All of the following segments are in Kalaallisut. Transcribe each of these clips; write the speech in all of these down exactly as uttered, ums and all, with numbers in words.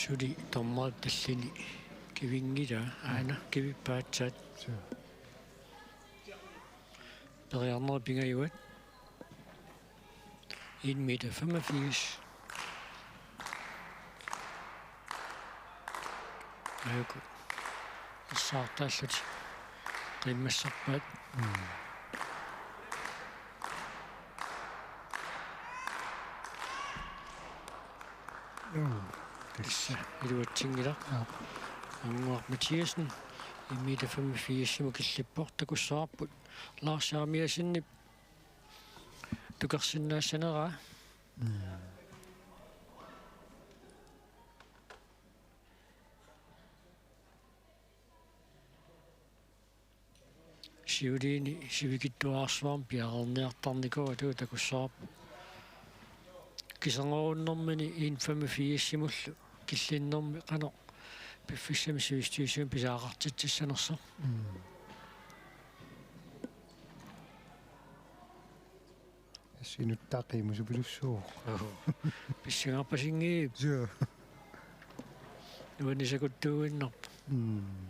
Tuli dommerip tallini kivinngilaa, aana kivippaatsaat. Suu. Periarnerit pingajuat. En meter femogfirs. Aajuku. Assaartaallutik qimmassarpaat. Mm. Joo, tassa. Tassa iluatsinngilaq. Joo. Agunnguaq Mathiassen, en meter femogfirs-imut killippoq, takussavarput Lars Jeremiassenip tukersinnaassaneraa. Mm. Siuliini sivikitsuararsuarmik piareerniartarnikuuvoq, takussavarput. Kiserngoruunnermini en femogfirs-imullu killinnermi qanoq piffissami sivisutigisumik pisariaqartitsissanersoq. Mm. Tassa inuttaa qiimusupilussuuvoq. Joo. Pissangarpasinngilaq. Joo. Nuannisakuttuuinnarpoq. Mm.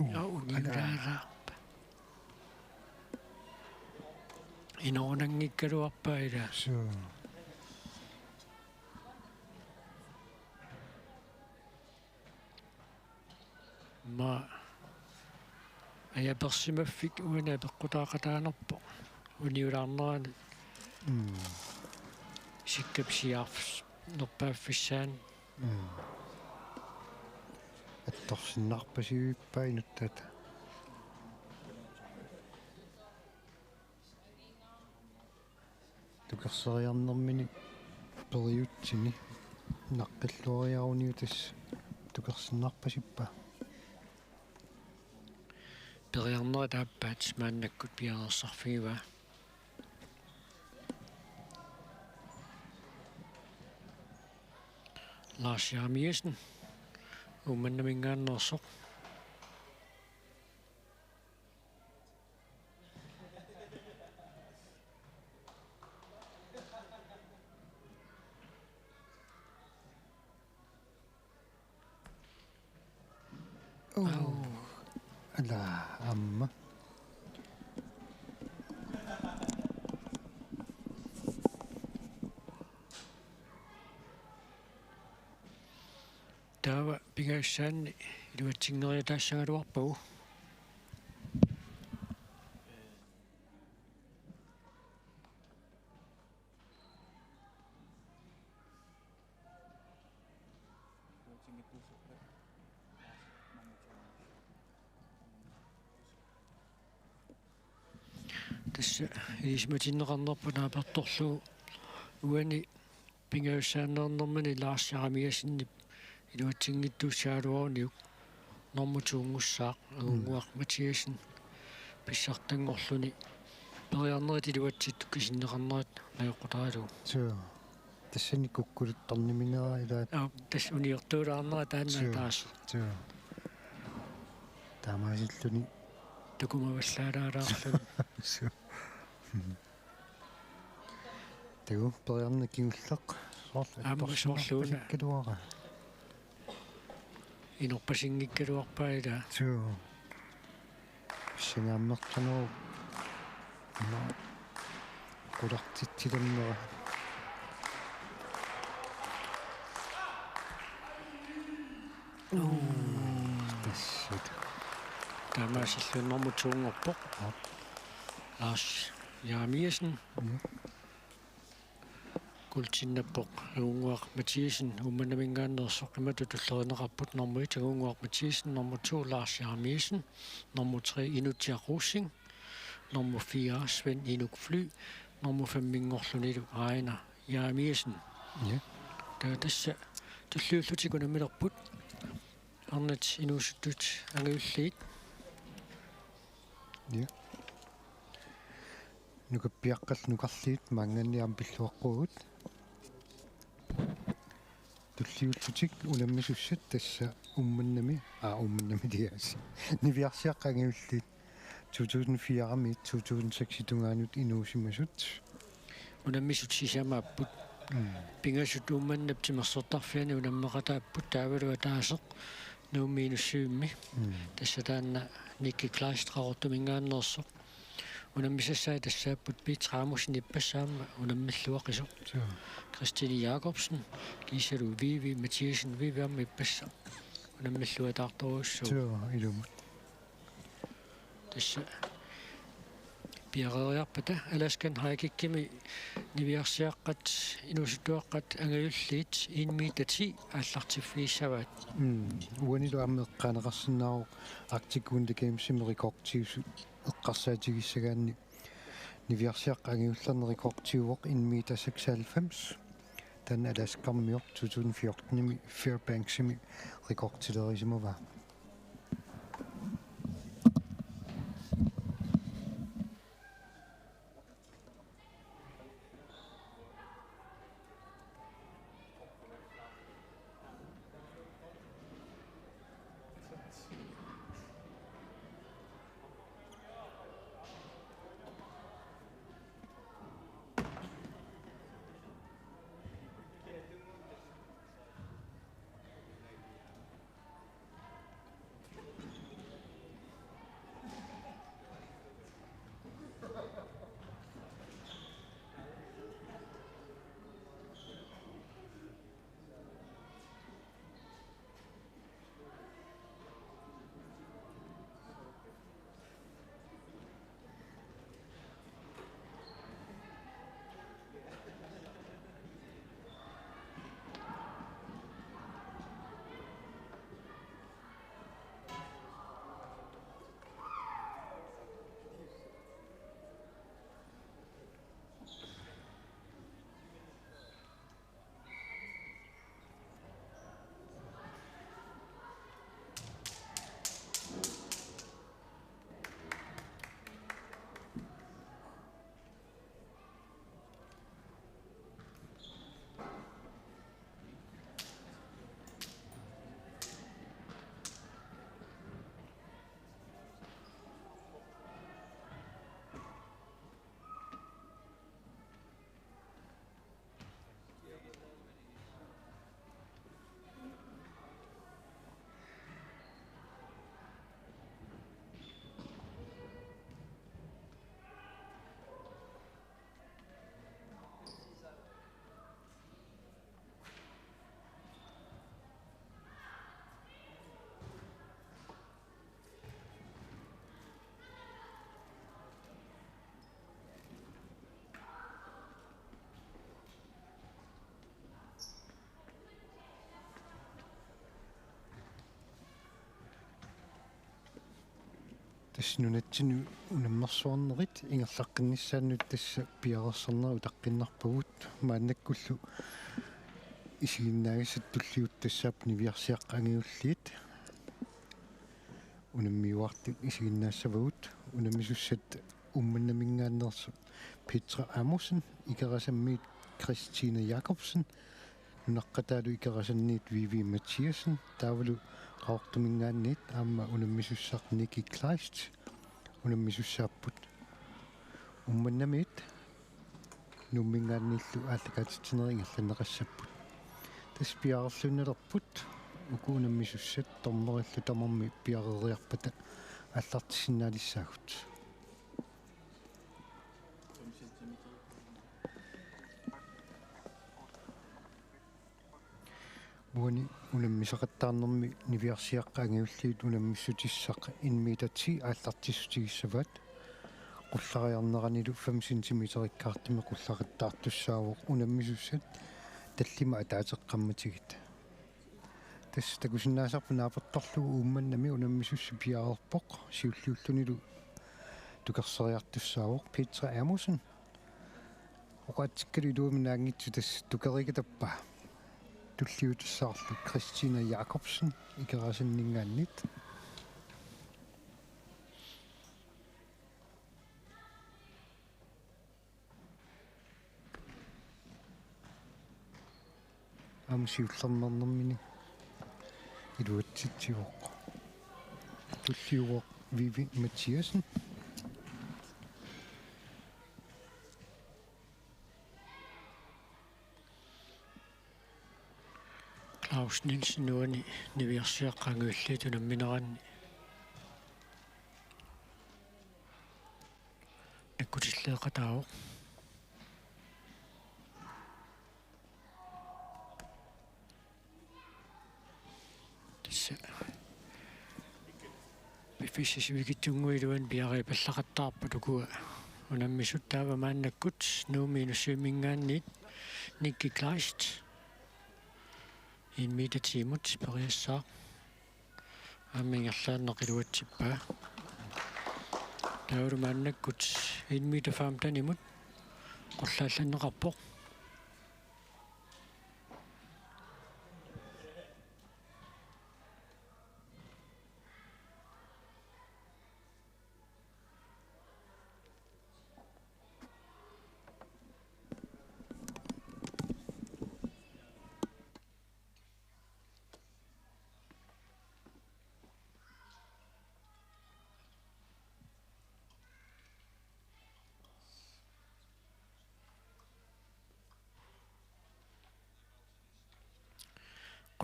Uu, joo, ala. Uniulaaraarpa. Inoorunanngikkaluarpaa ila. Suu. Aamma ajapersimaffik uani apeqqutaaqataanerpoq. Uniulaarnerani. Mm. Sikkap siaarnerpaaffissaani. Mm. Attorsinnarpasivippai inuttaata. Tukerseriarnermini periutsini naqqilluariaruniuk tassa tukersinnarpasippaa. Periarnerit aappaat maannakkut piareersarfigivaa. Lars Jeremiassen, Uummannaminngaanneersoq. Uu. Uu. Ala aamma. Taava pingajussaanni iluatsinngeriataassagaluarpagu. Tassa ilisimatinneqarnerput naapertorlugu uani pingajussaaneernermini Lars Jeremiassenip iluatsinngitsuussagaluaruniuk normu to-nngussaaq, mm, Agunnguaq Mathiassen pissartanngorluni periarnerit iluatsittut kisinneqarnerat najoqqutaralugu. Suu. Tassani kukkuluttorniminera ilaat. Aa, tassa uniortuulaarnera taanna. Suu. Ataaseq. Suu. Taamaasilluni. Takumavallaalaalaarluni. Suu. Taku periarneq kingulleq. Soorlu aamma soorluuna. Attorsinnarpasikkaluara. Inorpasinngikkaluarpaa ilaa. Suu. Pissangaammertunerup ima qulartitsilerneraa. Uu. Tassat. Taamaasilluunniit normu to-nngorpoq. Aap. Lars Jeremiassen. Mm. Guldtinnappoq Agunnguaq Mathiassen, Uummannaminngaanneersoq, imatut tullerineqarput: nummer et, Agunnguaq Mathiassen, nummer to, Lars Jeremiassen, nummer tre, Inutsiaq Rosing, nummer fire, Svend Inuk Fly, nummer fem-inngorlunilu Aina Jeremiassen. Ja. Taava tassa tulliullutik unammilerput. Arnat inuusuttut angajulliit. Ja. Nukappiaqqallu nukarliit maanngaanniit aamma pilluaqquagut. Tulliullutik unammisussat tassa Uummannami, aa, Uummannami tiaas. Niviarsiaqqat angajulliit. to tusind fire-miit to tusind seks-it tungaanut inuusimasut. Unammissut sisamaapput. Mm. Pingasut Uummannap timersortarfiani unammeqataapput, taavalu ataaseq Nuummi Inussivimmi. Mm. Tassa taanna Nicky Kleist Qaqortuminngaanneersoq. Unammisassai tassaapput Peter Amossenip ippassaq aamma unammilluaqisoq. Suu. Christine Jacobsen, kiisalu Vivi Mathiassen, Vivi aamma ippassaq unammilluataartorujussuuvoq. Suu, ilumut. Tassa piareeriarpata Alaskan High Kickimi niviarsiaqqat, inuusuttuaqqat angajulliit en meter ti aallartiffigissavaat. Mm. Uanilu aamma eqqaaneqarsinnaavoq Arctic Winter Gamesimi rekordtiusut eqqarsaatigissagaanni niviarsiaqqat angajullerni rekordtiuvoq en meter seksoghalvfems. Taanna Alaskarmiortoq to tusind fjorten-imi Fairbanksimi rekordtilerisimavaa. Tassa nunatsinni unammersuarnerit ingerlaqqinnissaannut tassa piareersarnerit utaqqiinnarpagut, maannakkullu isiginnaagassat tulliuttut tassaapput niviarsiaqqat angajulliit. Unammiuartut isiginnaassavagut, unammisussat Uummannaminngaanneersut Petra Amundsen, Ikerasammiit Christine Jacobsen, nunaqqataalu Ikerasanniit Vivi Mathiassen, taavalu Qaqortuminngaanniit aamma unammisussaq Nicky Kleist unammisussaapput. Uummannamiit Nuumminngaanniillu aallakaatitsinerit ingerlanneqassapput. Tassa piareerluinnalerput uku unammisussat dommerillu tamarmik piareeriarpata aallartissinnaanissaagut. Uani unammisaqattaarnermi niviarsiaqqat angajulliit unammissutissaq en meter ti aallartissutigissavaat. Qullariarneranilu fem centimeterikkaartumik qullaqattaartussaavoq unammisussat tallimat ataateqqammatigit. Tassa takusinnaasarput naapertorlugu Uummannami unammisussaq piareerpoq, siulliullunilu tukerseriartussaavoq Petra Amundsen. Oqaatsikkalu iluamik naanngitsoq tassa tukerikatappaa. Tulliutissaqarlu Christina Jacobsen Ikerasanninngaanniit. Aamma siullermeernermini iluatsitsivoq. Tulliuvoq Vivi Mathiassen. Lars Nielsen uani niviarsiaqqat angajulliit unammineranni nakkutilleeqataavoq. Tassa piffissap sivikitsunnguup iluani piareerpallaqattaarput ukua unammisut. Taava maannakkut Nuummi Inussivimminngaanniit Nikki Kleist en meter ti-mut periassaaq. Aamma ingerlaannaq iluatsippaa. Taavalu maannakkut en meter femten-imut qullaallanneqarpoq.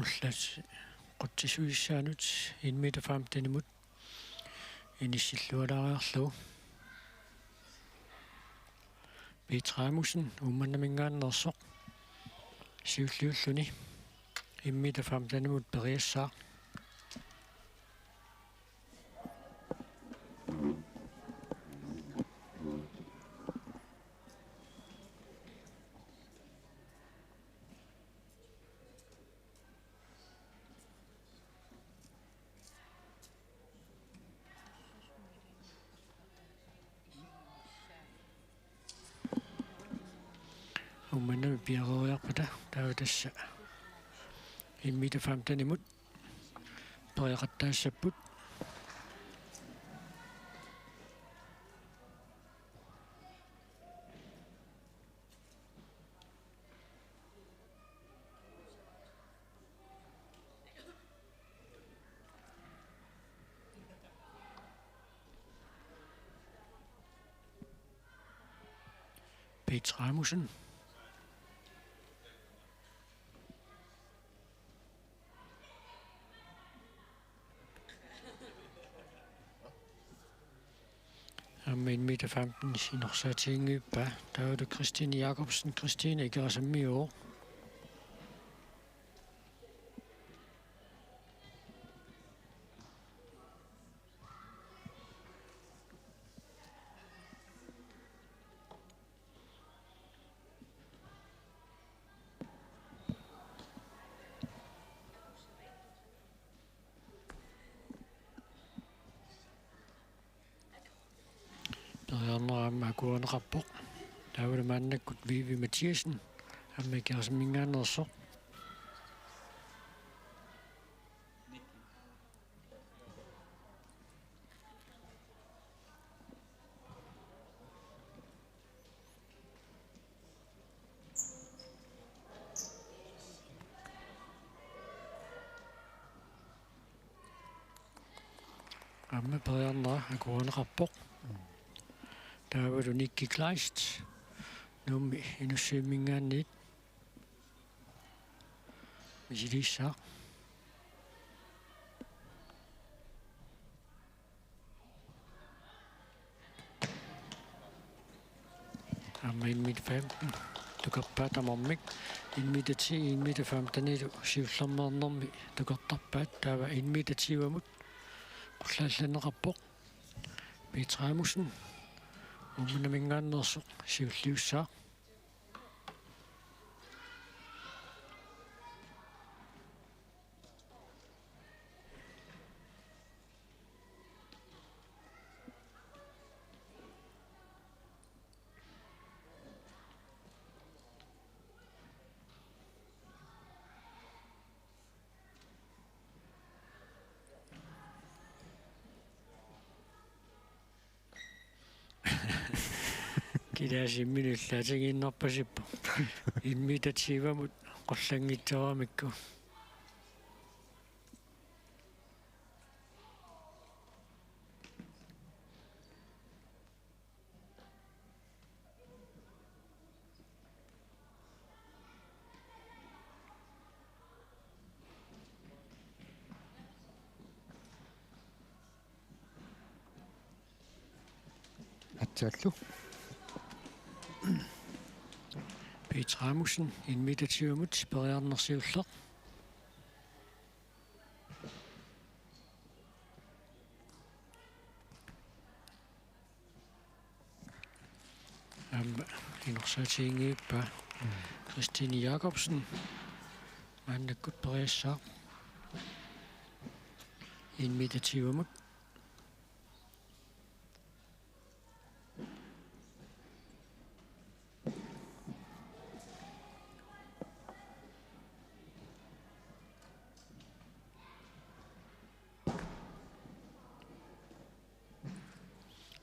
Qullat qutsisuissaanut en meter femten-imut inissillualaariarlugu. Peter Rasmussen Uummannaminngaanneersoq siulliulluni en meter femten-imut periassaaq. Uummannami piareeriarpata taava tassa en meter femten-imut periaqattaassapput. Peter Rasmussen. Aamma en meter femten inorsaatiginngippaa. Taavalu Christine Jacobsen, Christine Ikerasammiuvoq. Periarnera aamma akuerineqarpoq. Taavalu maannakkut Vivi Mathiassen aamma Ikerasamminngaanneersoq. Aamma periarnera akuerineqarpoq. Taavalu Nikki Kleist Nuummi Inussivimminngaanniit misiliissaaq. Aamma en meter femten tukarpaa tamarmik. En meter ti, en meter femten-ilu siullermeernermi tukartarpaat. Taava en meter tyve-mut qullaallanneqarpoq. Peter Rasmussen Uummannaminngaanneersoq siulliussaaq. Kilaasi imminut illaatigiinnarpasippoq. En meter tyve-mut qullanngitsooramikku. Taallu. Peter Amundsen, en meter tyvemut periarneq siulleq. Aamma inorsaatiginngivippaa Christine Jacobsen. Maannakkut periassaaq en meter tyvemut.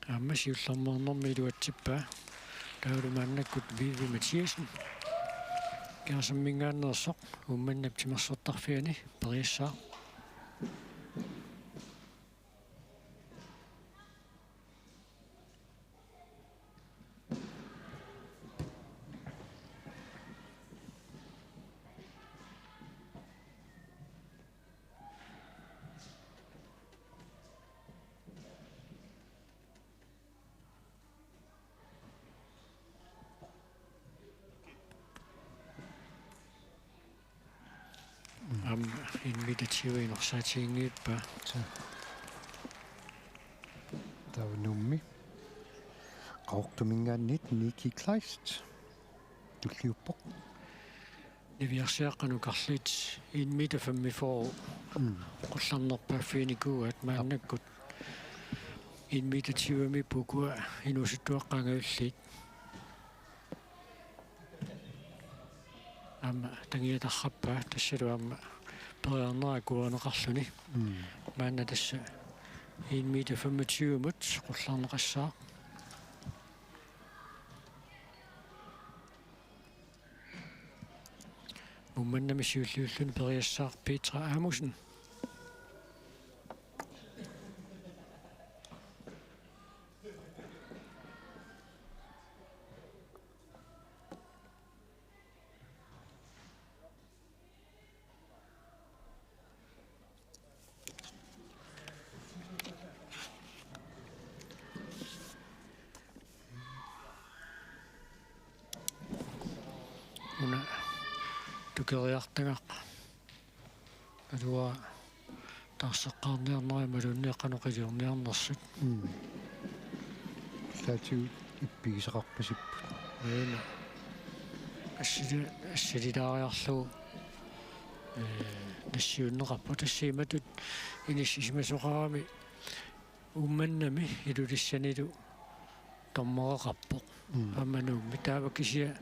Aamma siullermeernermi iluatsippaa. Taavalu maannakkut Vivi Mathiassen. Gersammingaanneersoq Uummannap timersortarfiani periassaaq. Aamma en meter tyve inorsaatiginngivippaa. Taava Nuummi. Qaqortuminngaanniit Nikki Kleist. Tulliuppoq. Niviarsiaqqat nukarliit en meter femogfyrre. Mm. Qullarnerpaaffiginikuuaat maannakkut. En meter tyvemi ukua inuusuttuaqqat angajulliit. Aamma tangiatarrappaa tassalu aamma periarnera akuerineqarluni. Mm. Maanna tassa en meter femogtyvemut qullarneqassaaq. Uummannami siulliulluni periassaaq Petra Amundsen. Una tukeriartagaq. Aluaa taarseqqaarniarnera imaluunniit qanoq iliorniarnersut. Mm. Allaatigut ippigisaqarpasipput. Aana. Assili-, assililaariarlugu, ee, nassiunneqarpoq tassa imatut inissisimasoqarami Uummannami Ilulissanilu dommereqarpoq. Mm. Aamma Nuummi taava kisianni,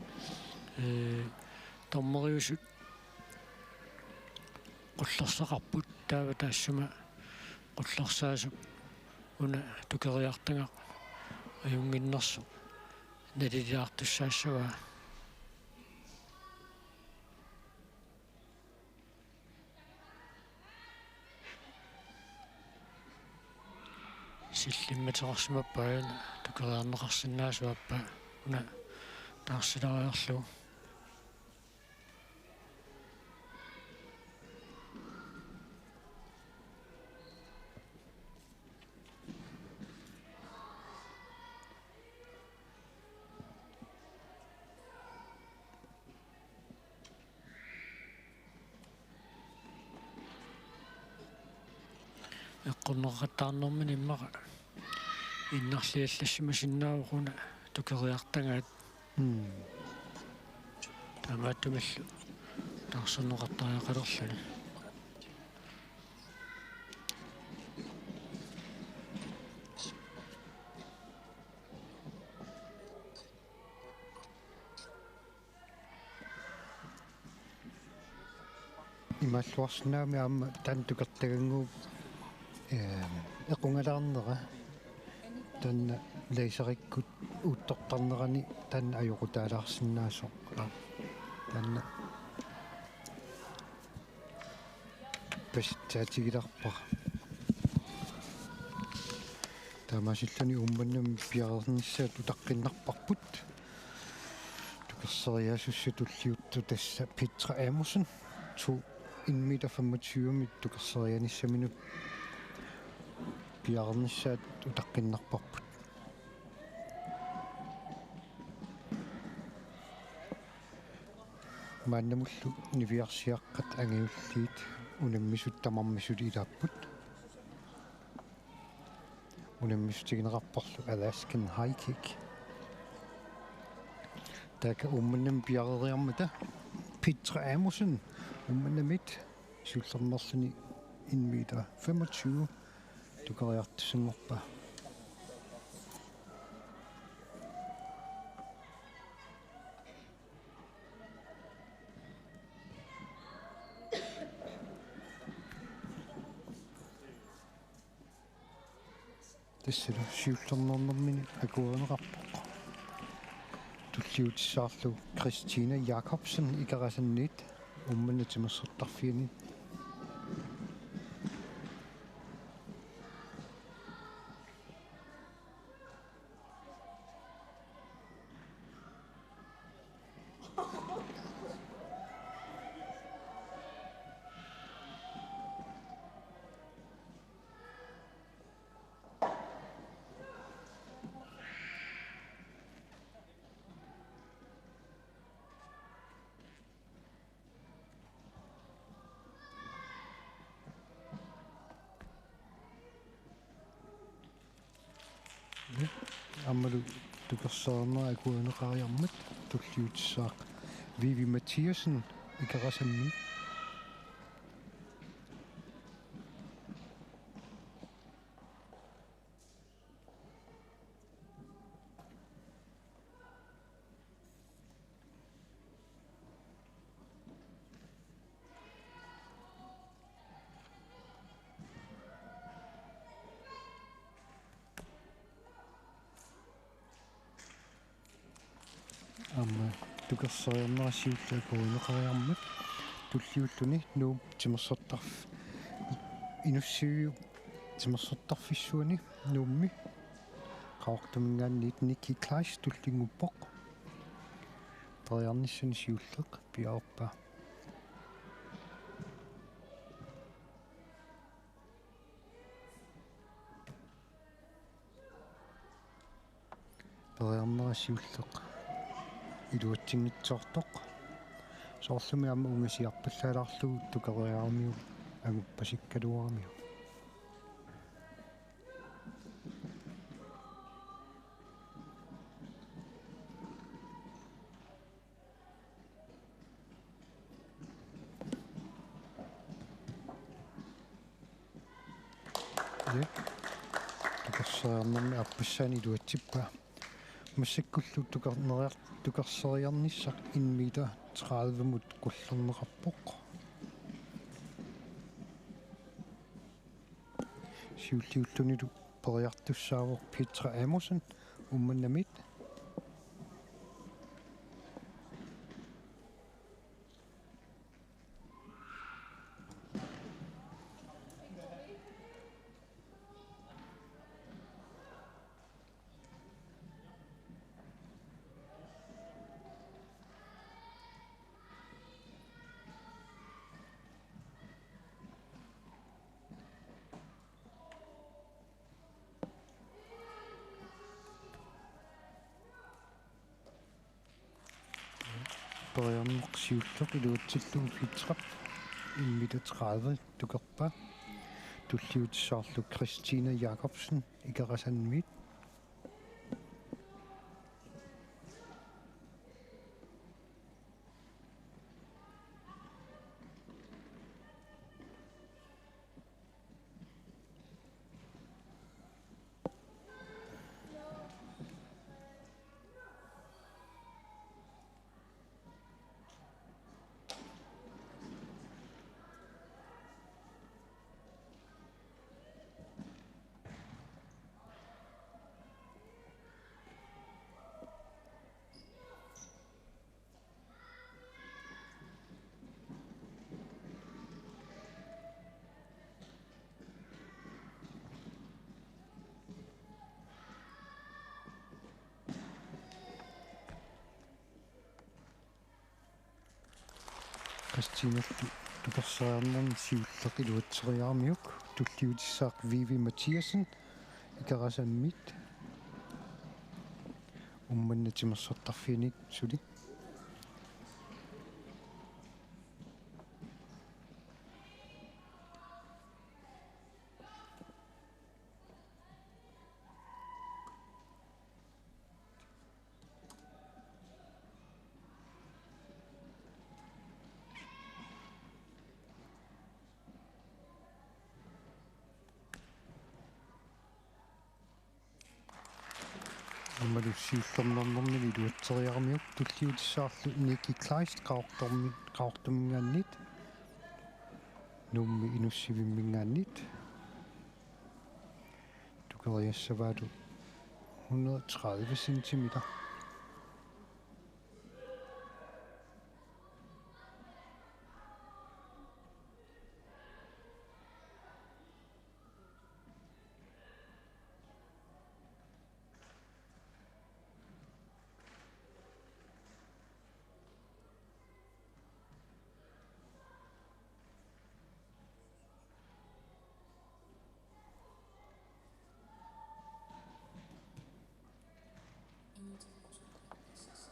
ee, dommeriusut qullersaqarput taava taassuma qullersaasup una tukeriartagaq ajunnginnersoq naliliartussaassavaa. Sillimmateqarsimappat aana tukeriarneqarsinnaasut aappaa una taarsilaariarlugu. Eqqunneqaqattaarnermini immaqa innarliallassimasinnaavoq una tukeriartagaat. Mm. Taamaattumillu taarserneqartariaqalerluni. Imaalluarsinnaagami aamma taanna tukertagannguup, ee, equngalaarnera taanna laserikkut uuttortarnerani taanna ajoqutaalaarsinnaasoq. Taanna pasitsaatigilarpara. Taamaasilluni Uummannami piareernissaat utaqqinnarparput. Tukerseriaasussat tulliuttut tassa Petra Amundsen, to en meter femogtyve-mit tukerserianissaminut piareernissaat utaqqinnarparput. Maannamullu niviarsiaqqat angajulliit unammisut tamarmik suli ilaapput. Unammissutigineqarporlu Alaskan High Kick. Taakku Uummannamit piareeriarmata Petra Amundsen Uummannamit siullermeerluni en meter femogtyve tukariartussanngorpaa. Tassalu siullermeernermini akuerineqarpoq. Tulliutissaarlu Christina Jacobsen Ikerasanniit Uummannap timersortarfiani. Aammalu tukersaaneq akuerineqariarmat tulliutissaaq Vivi Mathiassen Ikerasanniit. Aamma tukersariarnera siulleq akuerineqariarmat tulliulluni Nuup timersortarf-, Inussiviup timersortarfissuani Nuummi Qaqortuminngaanniit Nikki Kleist tullinnguuppoq. Periarnissani siulleq piareerpaa. Periarnera siulleq iluatsinngitsoortoq. Soorlumi aamma ungasiarpallaalaarlugu tukeriaramiuk anguppasikkaluaramiuk. Ja. Tukersariarnermi aappassaani iluatsippaa. Massakkullu tukarneriar-, tukersariarnissaq en meter tredivemut qullerneqarpoq. Siulliullunilu periartussaavoq Petra Amundsen Uummannamit. Periarneq siulleq iluatsillugu Petrap en meter tredive tukerpaa. Tulliutissaarlu Christina Jacobsen Ikerasanniit. Christinallu tukersariarnermi siulleq iluatseriaramiuk tulliutissaaq Vivi Mathiassen Ikerasanniit. Uummannap timersortarfiani suli. Aammalu siullermeernermini iluatseriaramiuk tulliutissaarlu Nikki Kleist Qaqortormi-, Qaqortuminngaanniit, Nuummi Inussivimminngaanniit. Tukeriassavaalu hundrede tredive centimeter.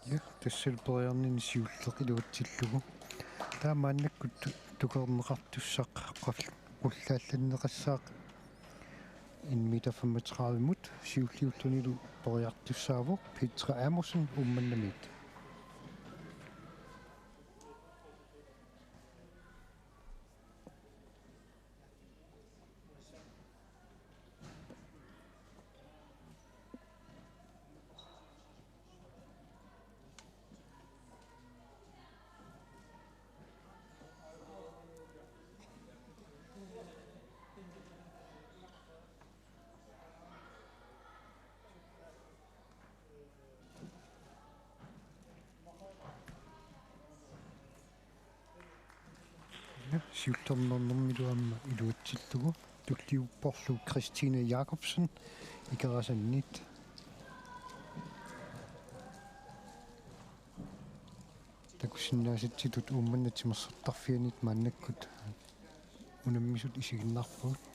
Ja, tassalu periarnini siulleq iluatsillugu. Taava maannakkut tu-, tukerneqartussaq qaf-, qullaallanneqassaaq en meter femogtredive-mut, siulliullunilu periartussaavoq Petra Amundsen Uummannamiit. Ja, siullermeernermilu aamma iluatsillugu. Tulliupporlu Christine Jacobsen Ikerasanniit. Takusinnaasatsitut Uummannap timersortarfianit maannakkut unammisut isiginnaarpagut.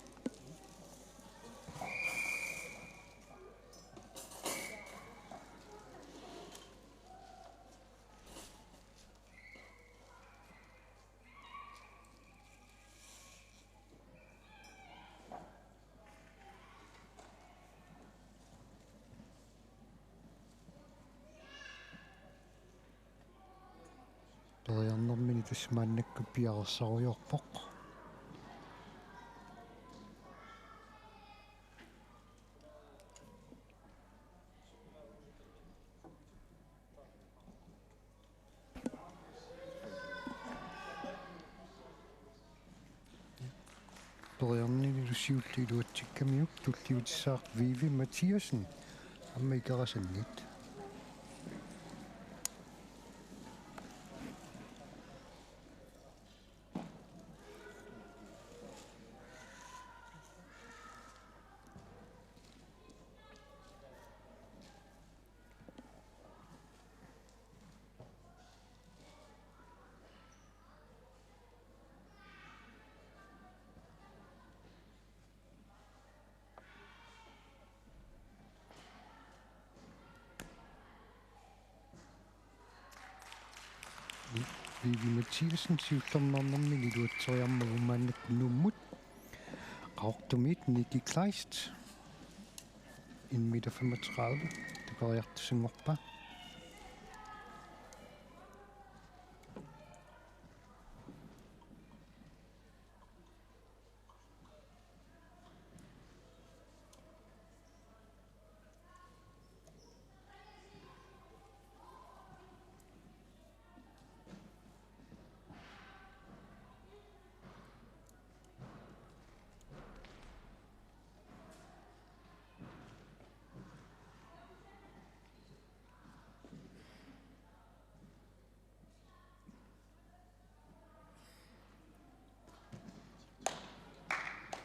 Periarnermini tassa maannakkut piareersarujoorpoq. Periarninilu siulleq iluatsikkamiuk tulliutissaaq Vivi Mathiassen aamma Ikerasanniit. Vivi Mathiassen siullermeernermini iluatseriarmagu maannakkut Nuummut Qaqortumiit Nikki Kleist en meter femogtredive tukeriartussanngorpaa.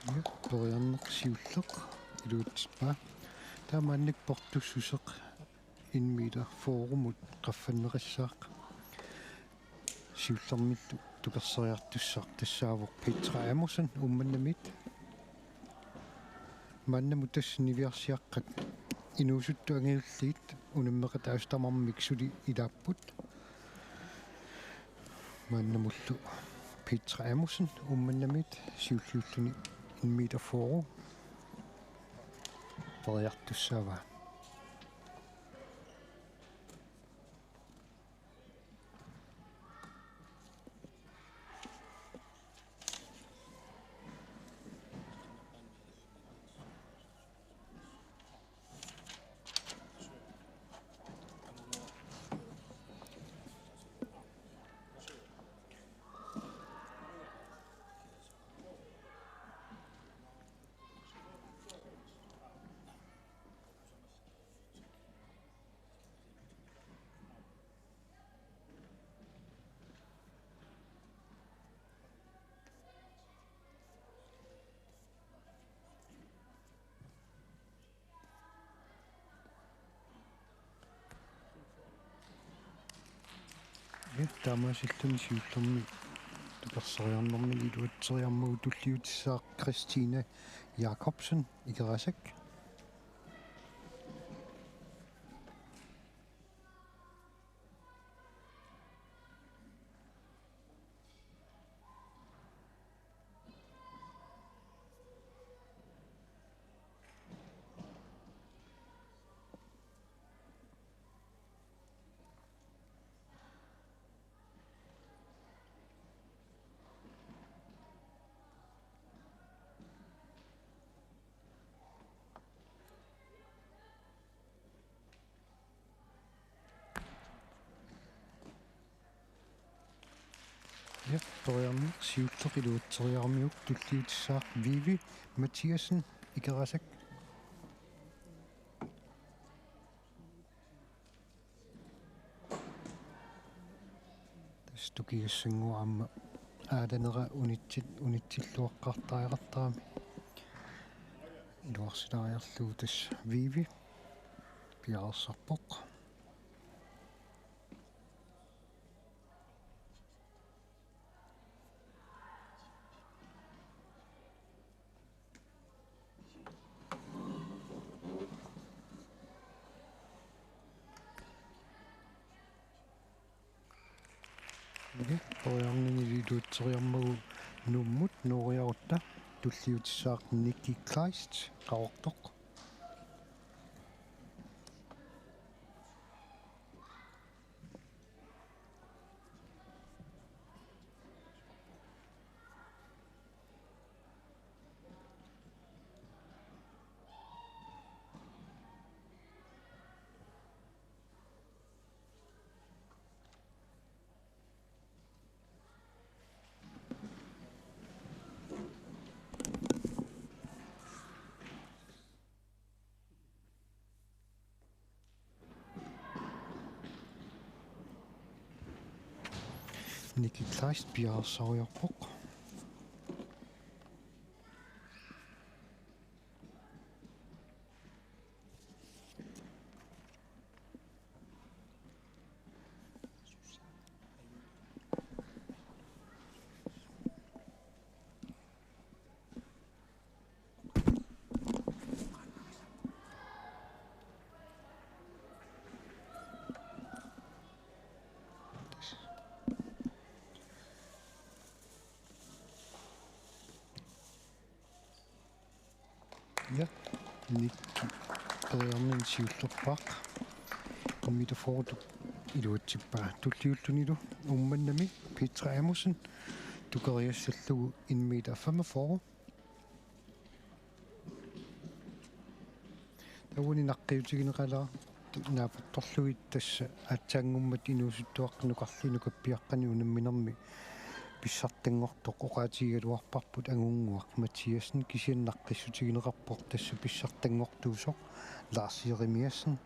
Ja, periarneq siulleq iluatsippaa. Taava maannakkut portussuseq en meter fyrremut qaffanneqassaaq. Siullermillu tukerseriartussaq tassaavoq Petra Amundsen Uummannamiit. Maannamut tassa niviarsiaqqat inuusuttut angajulliit unammeqataasut tamarmik suli ilaapput. Maannamullu Petra Amundsen Uummannamiit siulliulluni en meter fyrre periartussaavaa. Ja, taamaasilluni siullermi tukersoriarnermini iluatseriarmagu tulliutissaaq Christine Jacobsen, Ikerasak. Ja, periarneq siulleq iluatseriaramiuk tulliutissaaq Vivi Mathiassen, Ikerasak. Tassa tukigassannguaq aamma aalanera unitsit-, unitsilluaqqaartariaqartarami. Iluarsilaariarlugu tassa Vivi piareersarpoq. Okei, periarnini iluatseriarmagu Nuummut nuuriarutta tulliutissaaq Nikki Kleist, Qaqortoq. Nikki Kleist piareersariarpoq. Ja, Nikki periarnini siullerpaaq. Immiuteqartoq iluatsippaa. Tulliullunilu Uummannami Petra Amundsen tukeriassallugu en meter femogfyrre. Taavani naqqiutigineqalaartoq naapertorlugit tassa aatsaanngummat inuusuttuaqqat nukarliit nukappiaqqanik unamminermi pissartanngortoq oqaatigigaluarparput Angunnguaq Mathiassen, kisianni naqqissutigineqarpoq tassa pissartanngortuusoq Lars Jeremiassen,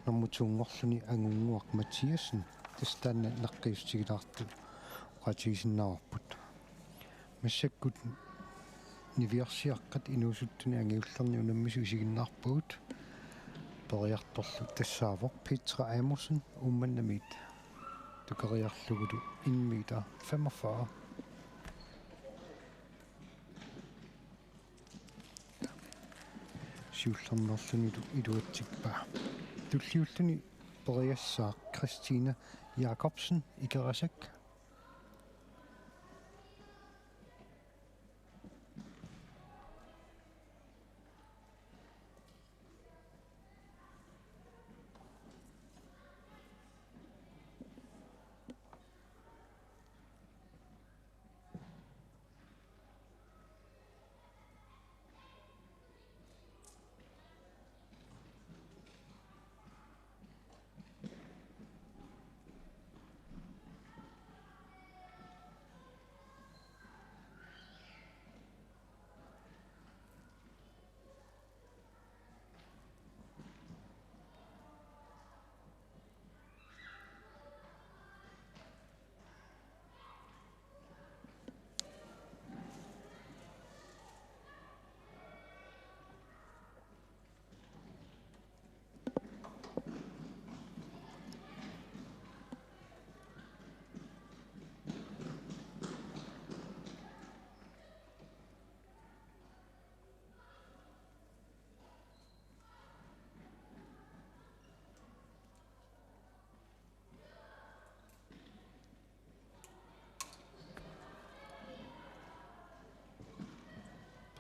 normu to-nngorluni Angunnguaq Mathiassen, tassa taanna naqqiutigilaartoq oqaatigisinnaavarput. Massakkut niviarsiaqqat inuusuttunik angiullernik unammisut isiginnaarpagut. Periartorlu tassaavoq Petra Amundsen Uummannamiit tukeriarlugulu en meter femogfyrre. Siullermeerlunilu iluatsippaa. Tulliulluni periassaaq Christina Jacobsen, Ikerasak.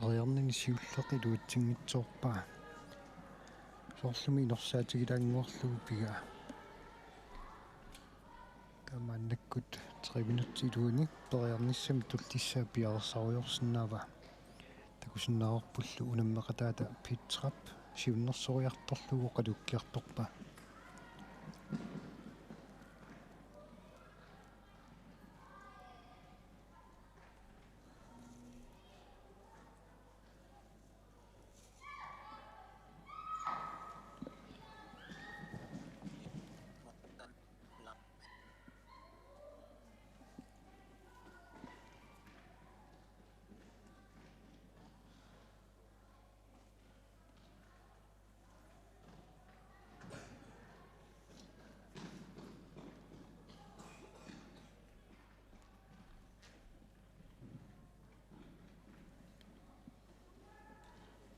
Periarnini siulleq iluatsinngitsoorpaa. Soorlumi inorsaatigilaannguarlugu pigaa. Taamaannakkut tre minutsit iluanni periarnissamik tullissaa piareersarujoorsinnaavaa. Takusinnaavarpullu unammeqataata Petrap siunnersoriartorlugu oqaluukkiartorpaa.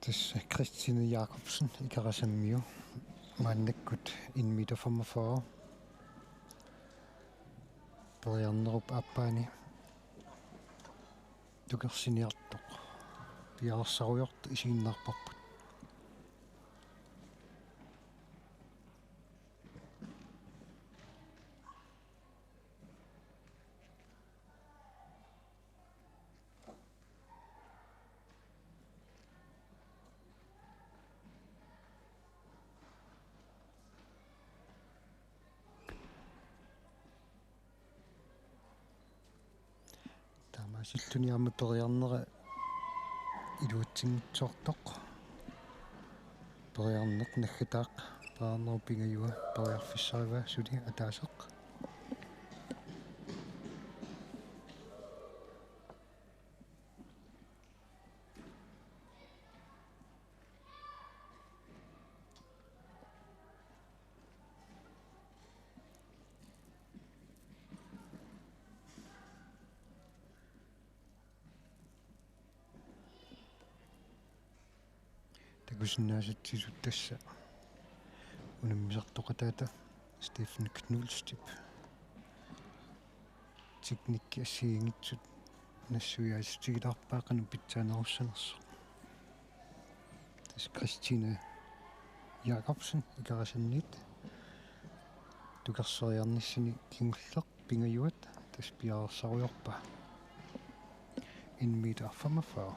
Tassa Christine Jacobsen Ikerasammiu maannakkut en meter femogfyrre periarnerup aappaani tukersiniartoq piareersarujoortoq isiginnaarparput. Taamaasilluni aamma periarnera iluatsinngitsoortoq. Periarneq naggataaq, periarnerup pingajua periarfissarivaa suli ataaseq. Takusinnaasatsisut tassa unammisartoqataata Steffen Knudstip. Teknikki assigiinngitsut nassuiaassutigilaarpaa qanoq pitsaanerussanersoq. Tassa Christine Jacobsen Ikerasanniit tukerseriarnissani kingulleq pingajuat tassa piareersarujoorpaa. En meter femogfyrre.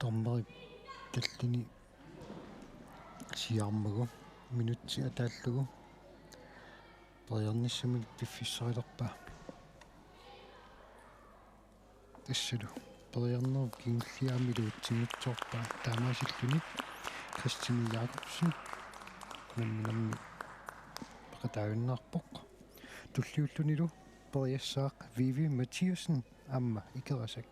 Dommerip tallini siaarmagu minutsi ataallugu periarnissamik piffissarilerpaa. Tassalu periarnerup kingulliaami iluatsinngitsoorpaa taamaasilluni Christine Jacobsen unamminermi peqataajunnaarpoq. Tulliullunilu periassaaq Vivi Mathiassen aamma Ikerasak.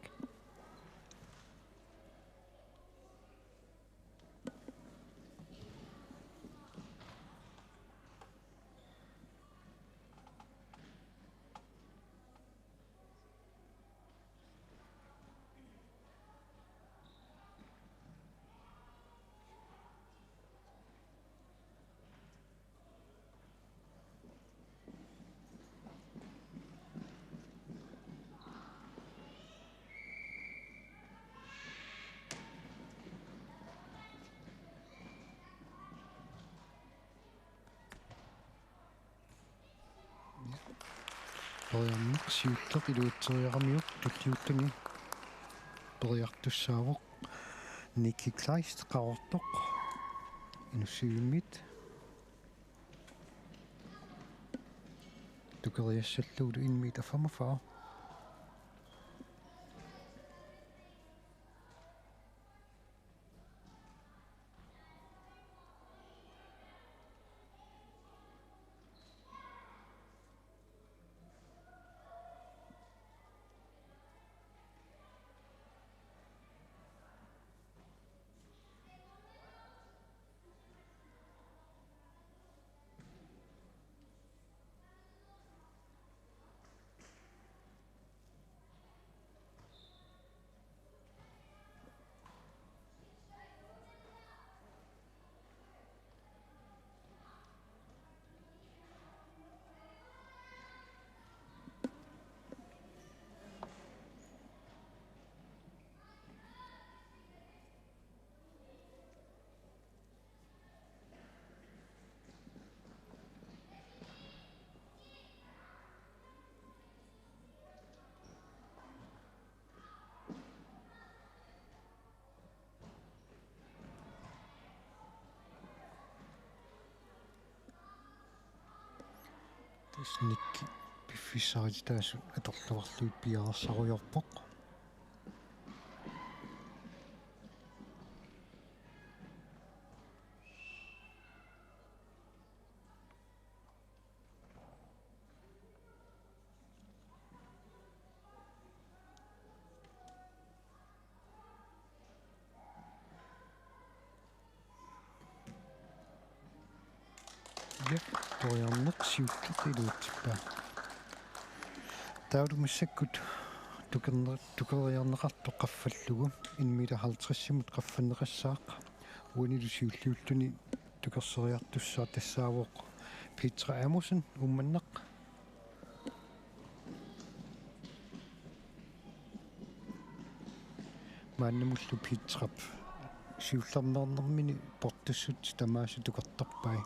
Periarneq siulleq iluatseriaramiuk tulliulluni periartussaavoq. Nikki Kleist, Qaqortoq, Inussivimmiit. Tukeriassallugulu en meter femogfyrre. Tassa Nikki piffissaritaasut atorluarlugit piareersarujoorpoq. Ja, periarneq siulleq iluatsippaa. Taavalu massakkut tukerner-, tukeriarneqartoq qaffallugu en meter halvtredsimut qaffanneqassaaq. Uanilu siulliulluni tukersoriartussaaq tassaavoq Petra Amundsen, Uummannaq. Maannamullu Petrap siullermeernermini portussut tamaasa tukertarpai.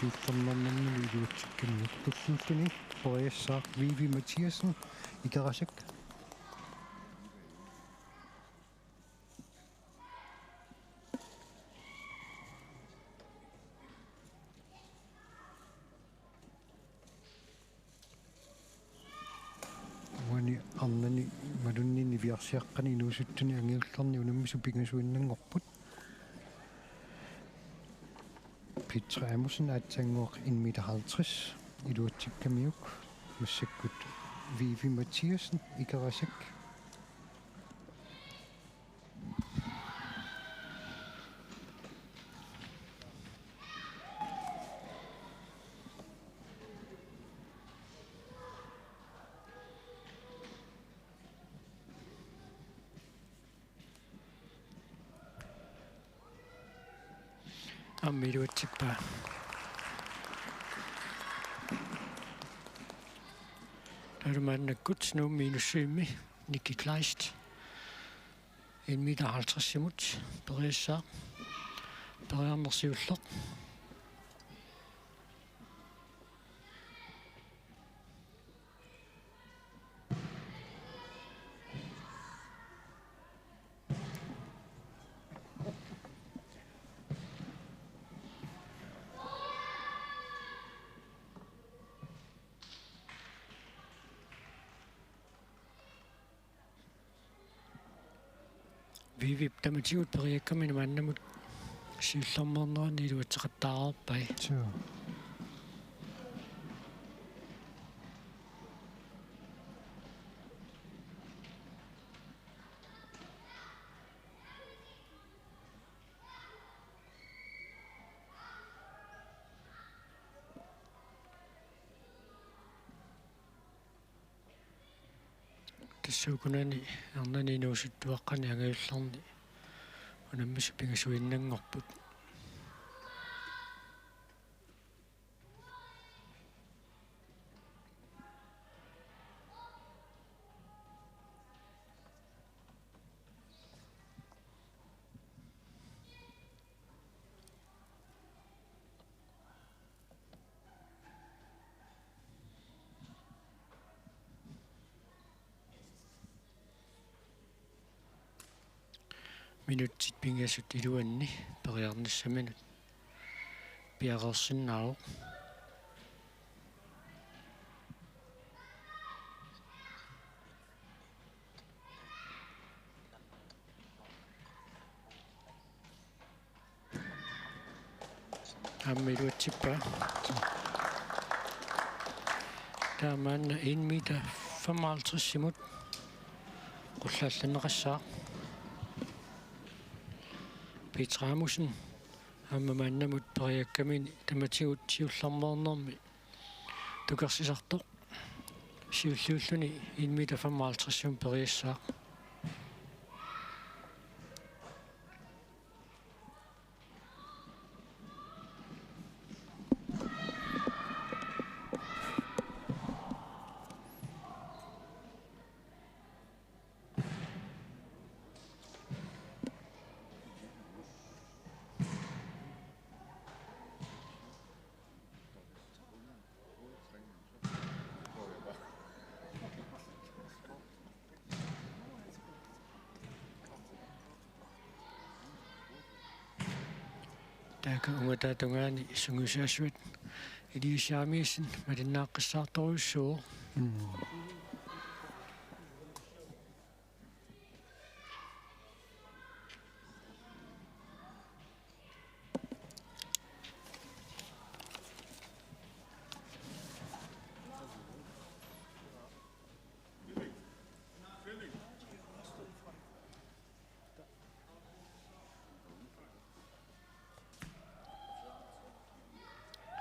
Siullermeernermini iluatsikkamiuk. Tulliulluni periassaaq Vivi Mathiassen, Ikerasak. Uani arnani malunnini niviarsiaqqani inuusuttuni angajullerni unammisut pingasuinnanngorput. Petra Amundsen, aatsaannguaq en meter halvtreds, iluatsikkamiuk. Massakkut Vivi Mathiassen, Ikerasak. Aamma iluatsippaa. Taavalu maannakkut Nuummi Inussivimmi Nikki Kleist. En meter halvtredsimut periassaaq. Periarneq siulleq. Vivip tamatigut periakkamini maannamut siullermeernerani iluatseqattaareerpai. Suu. Suukunani arnani inuusuttuaqqani angajullerni unammisut pingasuinnanngorput. Minutsit pingasut iluanni periarnissaminut piareersinnaavoq. Aamma iluatsippaa. Taamaanna en meter femoghalvtredsimut qullaallanneqassaaq. Peter Rasmussen aamma maannamut periakkamini tamatigut siullermeernermi tukersisartoq siulliulluni en meter femoghalvtredsimut periassaaq. Taakku ungataata tungaani sungiusaasuat Elias Jeremiassen malinnaaqqissaartorujussuuvoq. Mm.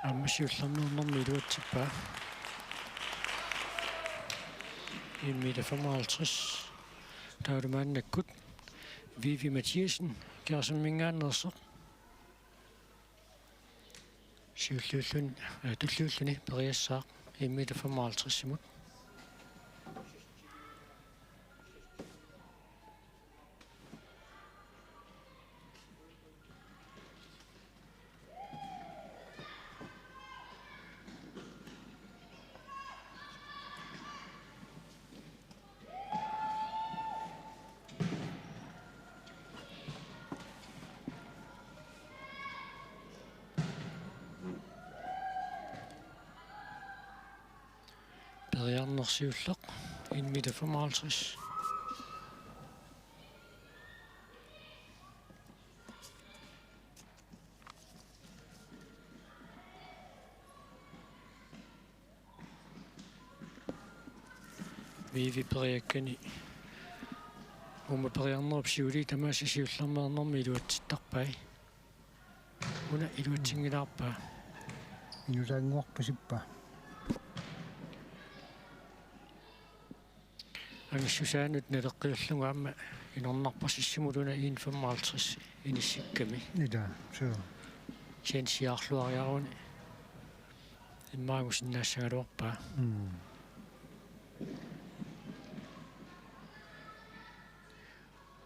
Aamma siullermeernermi iluatsippaa. En meter femoghalvtreds. Taavalu maannakkut Vivi Mathiassen, Kærsimminngaanneersoq. Siulliulluni, eh, tulliulluni periassaaq en meter femoghalvtredsimut. Periarneq siulleq, en meter femoghalvtreds. Vivi periakkani uuma periarnerup siulii tamaasa siullermeernermi iluatsittarpai. Una iluatsinngilaarpaa. Inulaannguarpasippaa. Angissusaanut naleqqiullugu aamma inornarpasissimut una en femoghalvtreds inissikkami. Ila, suu. Chansiarluariaruni. Immaangusinnaassagaluarpaa. Mm.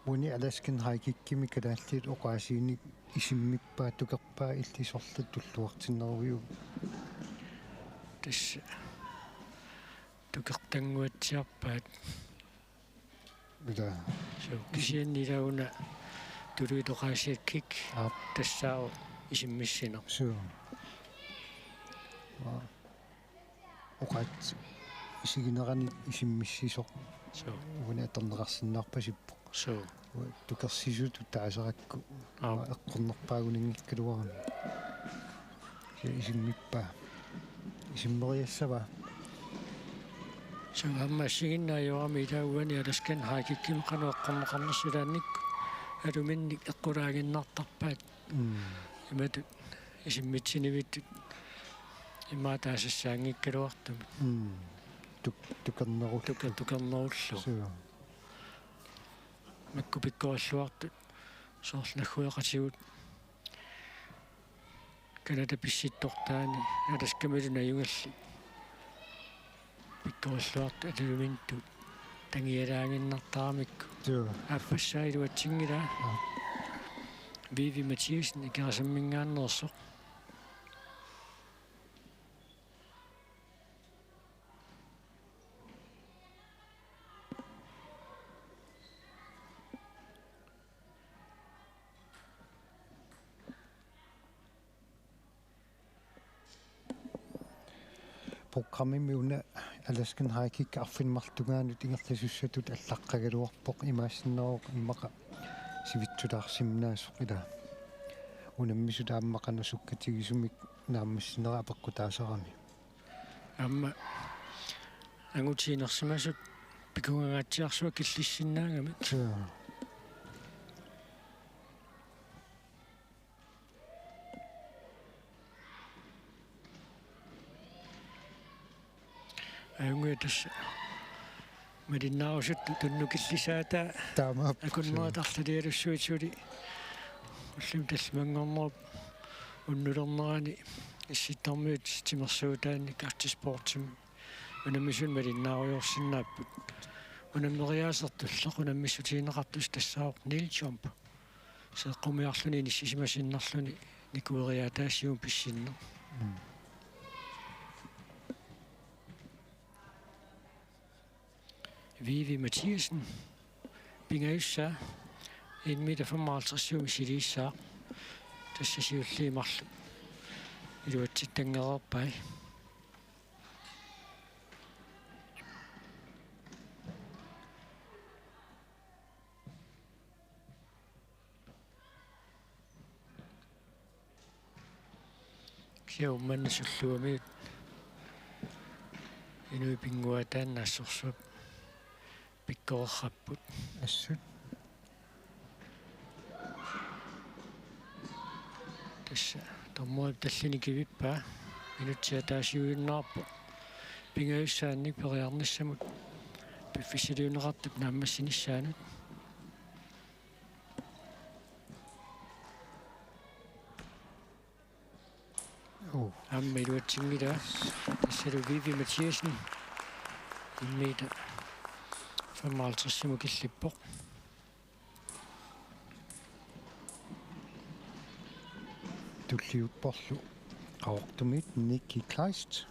Uani Alaskan High Kickimi kalaallit oqaasiinik isimmippaa, tukerpaa illit sorleq tulluartinneruiuk? Tassa tukertannguatsiarpaat. Ila. Suu, kisianni ila una tuluit oqaasiat kick. Aap. Tassaavoq isimmissineq. Suu. Aa. Oqaatsit isigineranni isimmissisoq. Suu. Uani atorneqarsinnaarpasippoq. Suu. Uanga tukersisutut taaserakku. Aap. Uanga eqqornerpaagunanngikkaluarami. Kisianni isimmippaa. Isimmeriassavaa. Suu, aamma assigiinnaajorami ilaa uani Alaskan High Kickimi qanoq eqqorneqarnersoq ilaannikkut aluminnik eqqulaaginnartarpaat. Mm. Imatut isimmitsinivittut immaqa taasassaanngikkaluartumik. Mm. tuk-, tukerneru-, tuke-, tukernerullugu. Suu. Makku pikkorilluartut soorlu naggueqatigut Canada pissittortaani Alaskamilu najugallit pikkorilluartut aluminitut tangialaaginnartaramikku. Suu. Aappassaa iluatsinngilaa. Aa. Vivi Mathiassen Ikerasammingaanneersoq. Programmimi una Alaskan High Kick arfineq-marluk tungaanut ingerlasussatut allaqqagaluarpoq, imaassinnaavoq immaqa sivitsulaarsinnaasoq, ila unammisut aamma qanoq sukkatigisumik naammassinera apeqqutaasarami. Aamma angutit inersimasut pikungangaatsiarsuaq killissinnaagamik. Suu. Ajunngilaq, tassa malinnaarusuttut tunnukillisaataa. Taamaappoq. Akunneri tarlalialussuit suli ullumi tallimanngornerup unnulernerani Issittormiut timersuutaannik Arctic Sportsimi unammisunik malinnaarujoorsinnaapput. Unammeriaasertullu unammissutigineqartussaq tassaavoq Neil Jump. Seeqqumiarluni inissisimasinnarluni nikueriaataasigut pissinneq. Mm. Vivi Mathiassen, pingajussaa, en meter femoghalvtreds-imut missiliissaaq. Tassa siulliit marluk iluatsittanngorpai. Kisianni Uummannap Sullivamiut inuit pinnguaat taanna assorsuaq pikkorerrapput. Assut. Tassa dommerip tallini kivippaa, minutsit ataasiuinnarpoq pingajussaannik periarnissamut piffissaliunneqartup naammassinissaanut. Uu. Aamma iluatsinngilaa. Tassalu Vivi Mathiassen en meter femoghalvtreds-imut killippoq. Tulliupporlu Qaqortumiit Nikki Kleist.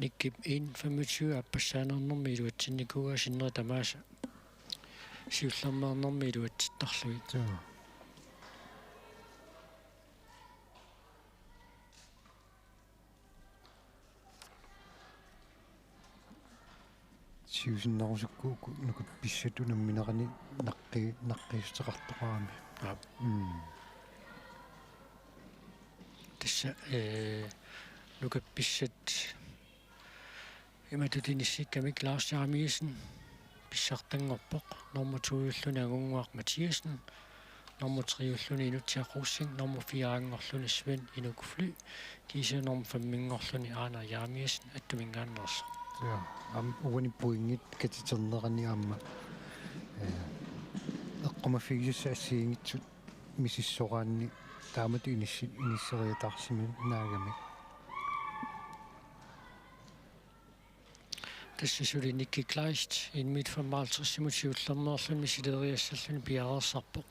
Nikkip en femogtyve aappassaaneernermi iluatsinnikuuaa sinneri tamaasa siullermeernermi iluatsittarlugit. Joo. Siusinnerusukkukku nukappissat unamminerani naqqi-, naqqiissuteqartoqarami. Aap. Mm. Tassa, ee, nukappissat imatut inissikkamik Lars Jeremiassen pissartanngorpoq, nummer to-julluni Angunnguaq Mathiassen, nummer tre-julluni Inutsiaq Rosing, nummer fire-nngorluni Svend Inuk Fly, kiisa nummer fem-nngorluni Aaner Jeremiassen Attuminngaanneersoq. Ja, aamma uani pointit katiternerani aamma, eh, eqqumaffigisassat assigiinngitsut misissoraanni taamatut inissi-, inisseriataarsimanaagamik. Tassa suli Nicky Kleist en meter femoghalvtreds-imut siullermeerluni misiliiassalluni piareersarpoq.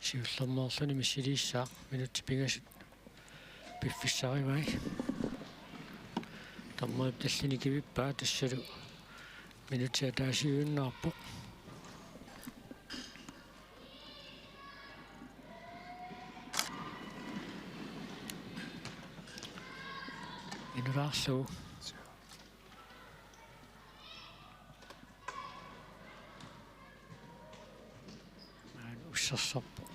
Siullermeerluni missiliissaaq, minutsit pingasut piffissarivai. Dommerip tallini kivippaa, tassalu minutsi ataasiuinnarpoq. Inulaarlugu. Maanna ussersorpoq.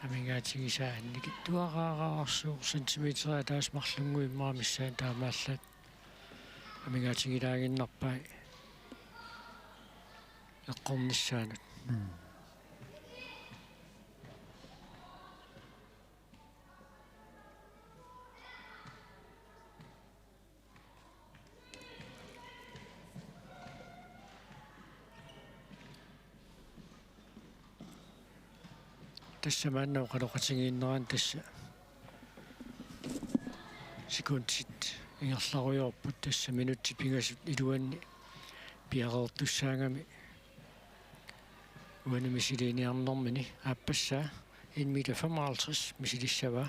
Amigaatigisaa annikitsuaraarsuuvoq, centimeterit ataaseq marlunnguit immaqa missaanni taamaallaat amigaatigilaaginnarpai eqqornissaanut. Mm. Tassa maanna oqaloqatigiinnerani tassa sekundit ingerlarujoorput, tassa minutsit pingasut iluanni piareertussaagami uani misiliiniarnermini. Aappassaa en meter femoghalvtreds misilissavaa.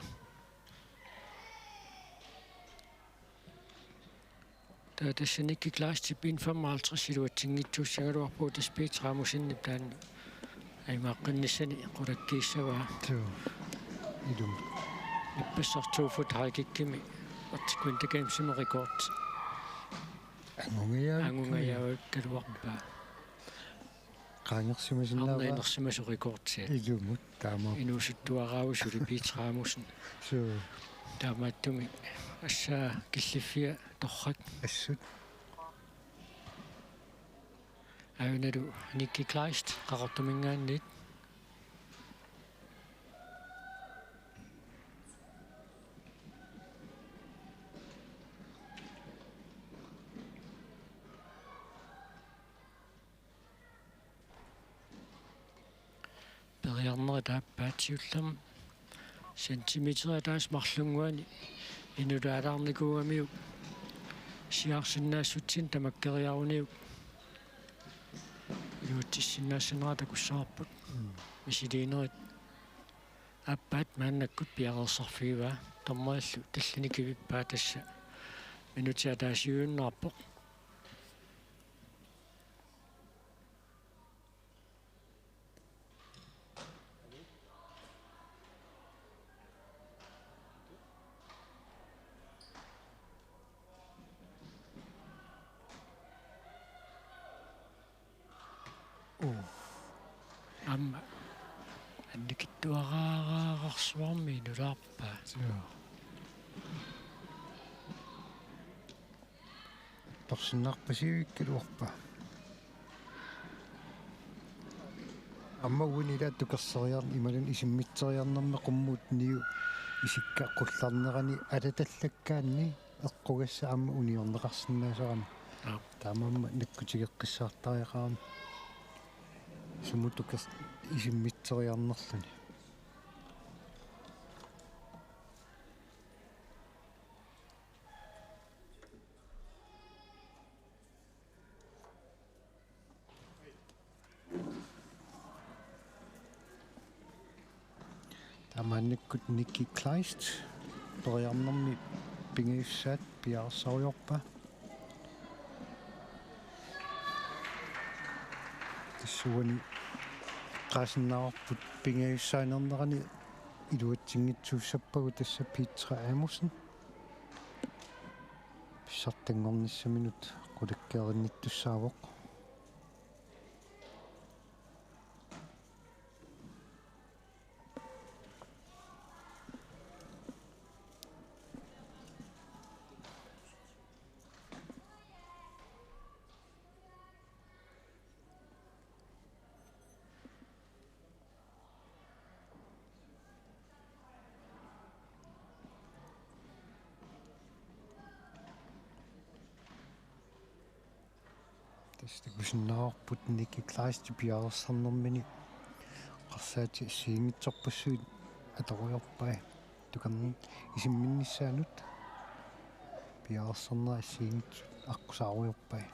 Taava tassa Nikki Kleistip en femoghalvtreds iluatsinngitsuussagaluarpoq, tassa Peter Rasmussenip taanna ajugaaqqinnissaani qulakkiissavaa. Suu. Ilumut. Ippassaq to fod high kickimi Arctic Winter Gamesimi rekord. Angungajaavikkaluarpaa. Qaangersimasinnaavaa. Arnaq inersimasoq rekordsiat. Ilumut taama. Inuusuttuaraavoq suli Peter Rasmussen. Suu. Taamaattumik assaa killiffia torrak. Assut. Aajuna Nikki Kleist Qaqortuminngaanniit. Periarnerit aappaat siullermik centimeterit ataaseq marlunnguani inulaalaarnikuugamiuk siaarsinnaassutsinni tamakkeriaruniuk iluatsissinnaassanera takussavarput. Mm. Misiliinerit aappaat maannakkut piareersarfigivaa, dommerillu tallini kivippaa, tassa minutsi ataasiuinnarpoq. Uu. Aamma annikitsuaraarsuarmi inulaarpaa. Joo. Torsinnarpasiuikkaluarpaa. Aamma uani ilaat tukerseriarn-, imaluunniit isimmitseriarnermi qummut niu isikka qullarnerani alatallakkaanni eqqugassaq aamma uniorneqarsinnaasarami. Aap. Taamaammat nakkutigeqqissaartariaqarami. Sumut tukers-, isimmitseriarnerluni. Taamaannikkut Nikki Kleist periarnermi pingajussaat piareersarujoorpaa. Tassa uani eqqaasinnaavarput pingajussaanerani iluatsinngitsuussappagu tassa Petra Amundsen. Pissartanngornissaminut qulakkeerinnittussaavoq. Tassa takusinnaavarput Nikki Kleist piareersarnermini eqqarsaatigalugu assigiinngitsorpassuit atorujoorpai. Tukerni-, isimminnissaanut piareersarnerit assigiinngitsut aqqusaarujoorpai.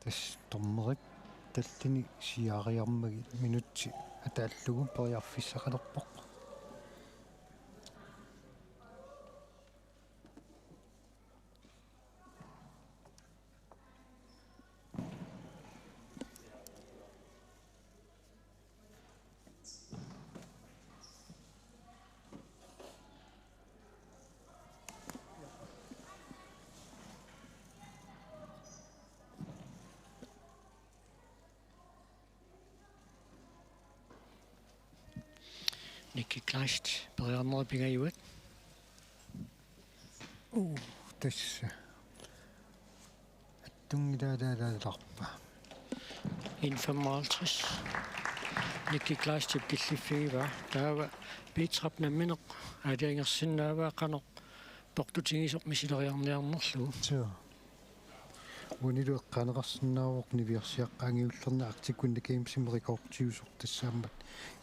Tassa dommerit tallini siaariarmagit minutsit ataallugu periarfissaqalerpoq. Nikki Kleist, periarnera pingajuat. Uu, tassa. Attunngilaalaalarpa. En femoghalvtreds. Nikki Kleistip killiffigivaa. Taava Petrap nammineq aalajangersinnaavaa qanoq portutigisoq misileriarniarnerlugu. Suu. Uanilu eqqaaneqarsinnaavoq niviarsiaqqat angiullernit Arctic Winter Gamesimi rekordiusoq, tassaammat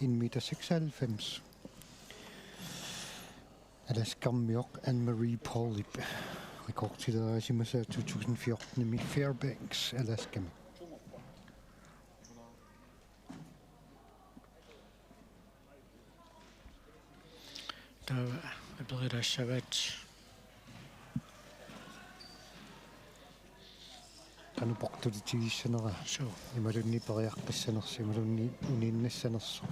en meter seksoghalvfems. Alaskarmioq Anne Marie Paulip rekordileraasimasaa to tusind fjortenimi Fairbanks, Alaskami. Taava aperilaassavaat. Qanoq portutigissanera. Suu. Imaluunniit periaqqissanersoq, imaluunniit uniinnassanersoq.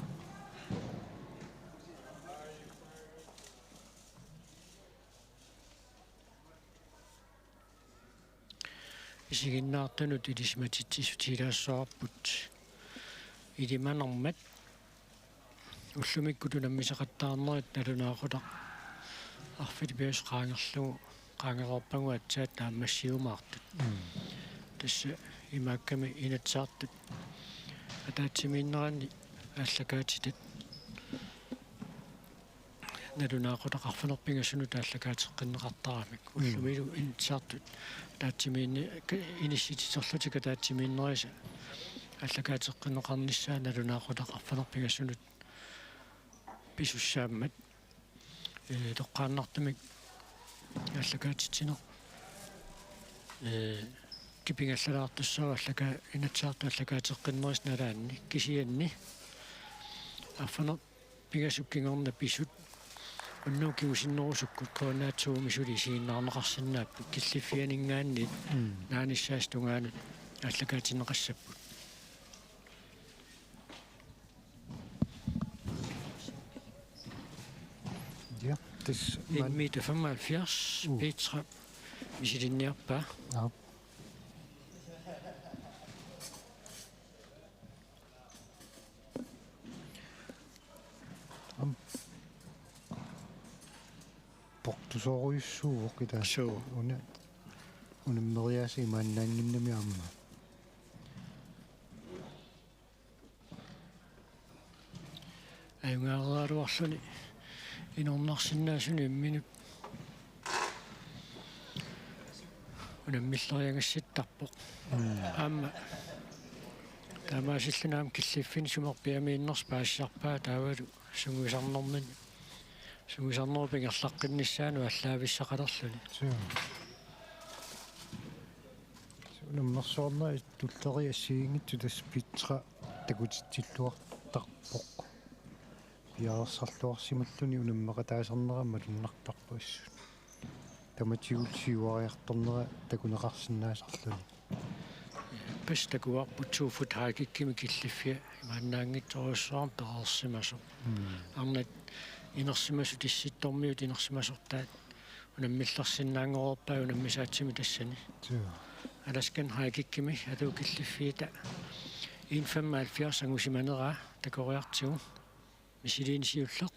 Isiginnaartunut ilisimatitsissutigilaassavarput ilimanarmat. Ullumikkut unammisaqattaarnerit nalunaaqutaq arfineq-pingasut qaangerlugu, qaangereerpagut aatsaat naammassiumaartut. Mm. Tassa imaakkami Inatsisartut ataatsimiinneranni aallakaatitat nalunaaqutaq arfineq-pingasunut aallakaateqqinneqartaramik. Mm. Ullumilu Inatsisartut ataatsimiinni-, ka-, inissititerlutik ataatsimiinnerisa aallakaateqqinneqarnissaa nalunaaqutaq arfineq-pingasunut pisussaammat. Ee, toqqaannartumik aallakaatitsineq, ee, kipingallalaartussaavoq aallaka-, Inatsisartut aallakaateqqinnerisa nalaanni, kisianni arfineq-pingasut kingorna pisut unnugu kingusinnerusukkut K N R to-mi suli isiginnaarneqarsinnaapput, killiffianinngaanniit. Mm. Naanissaasa tungaanut aallakaatinneqassapput. Ja, tassa man- en meter femoghalvfjerds, uh, Petra misilinniarpaa. Ja. Am. Portusoorujussuuvoq ilaa. Suu. Una-, unammeriaaseq imaannaannginnami aamma. Ajugaaraluarluni inornarsinnaasuni imminut unammilleriagassittarpoq. Mm. Aamma taamaasilluni aamma killiffinni sumerpiamiinnersoq paasisarpaa, taavalu sungiusarnermini, sungiusarnerup ingerlaqqinnissaanut aallaavigisaqalerluni. Suu. Unammersuarnerit tulleriit assigiinngitsut tassa Petra takutitsilluartarpoq. Piareersarluarsimalluni unammeqataasarnera malunnartarpoq assut. Tamatigullu siuariartornera takuneqarsinnaasarluni. Pas takuarput two foot high kickimi killiffia imaannaanngitsorujussuarmik pereersimasoq. Mm. Arnat inersimasut, tissittormiut inersimasortaat unammillersinnaanngorpaat unammisaatsimik tassani. Suu. Alaskan high kickimi atuut killiffiata en femoghalvfjerds angusimaneraa takoriartigu misiliineq siulleq.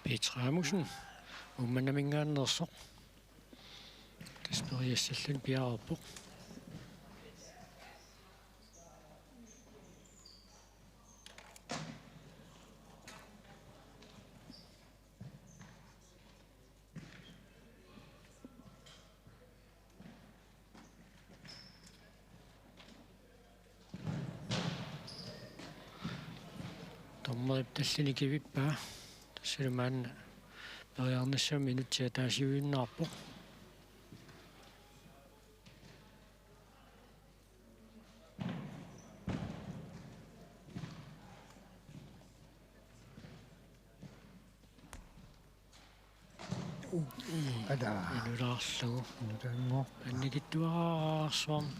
Peter Rasmussen, Uummannaminngaanneersoq. Tassa periassalluni piareerpoq. Tallini kivippaa. Tassalu maanna periarnissamut minutsit ataasiuinnarpoq. Ada. Inulaarlugu. Inulaanngo. Annikitsuararsuarmi.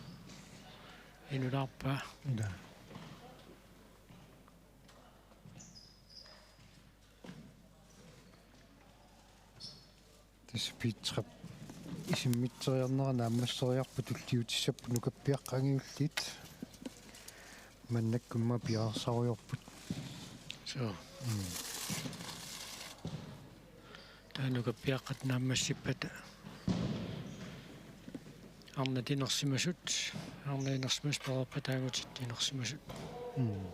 Inulaarpaa. Ada. Tassa Pitrap isimmitseriarnera naammasseriarpat tulliutissapput nukappiaqqat angajulliit. Maannakkut immaqa piareersarujoorput. Suu. Mm. Taava nukappiaqqat naammassippata arnat inersimasut, arnat inersimasut pereerpata angutit inersimasut. Mm.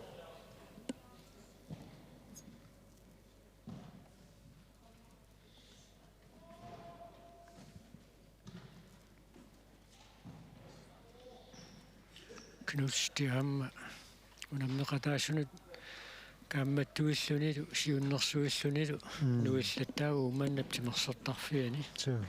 Knusti aamma unammeqataasunut kaammattuillunilu, siunnersuillunilu, mm, nuillattaavoq Uummannap timersortarfiani. Suu.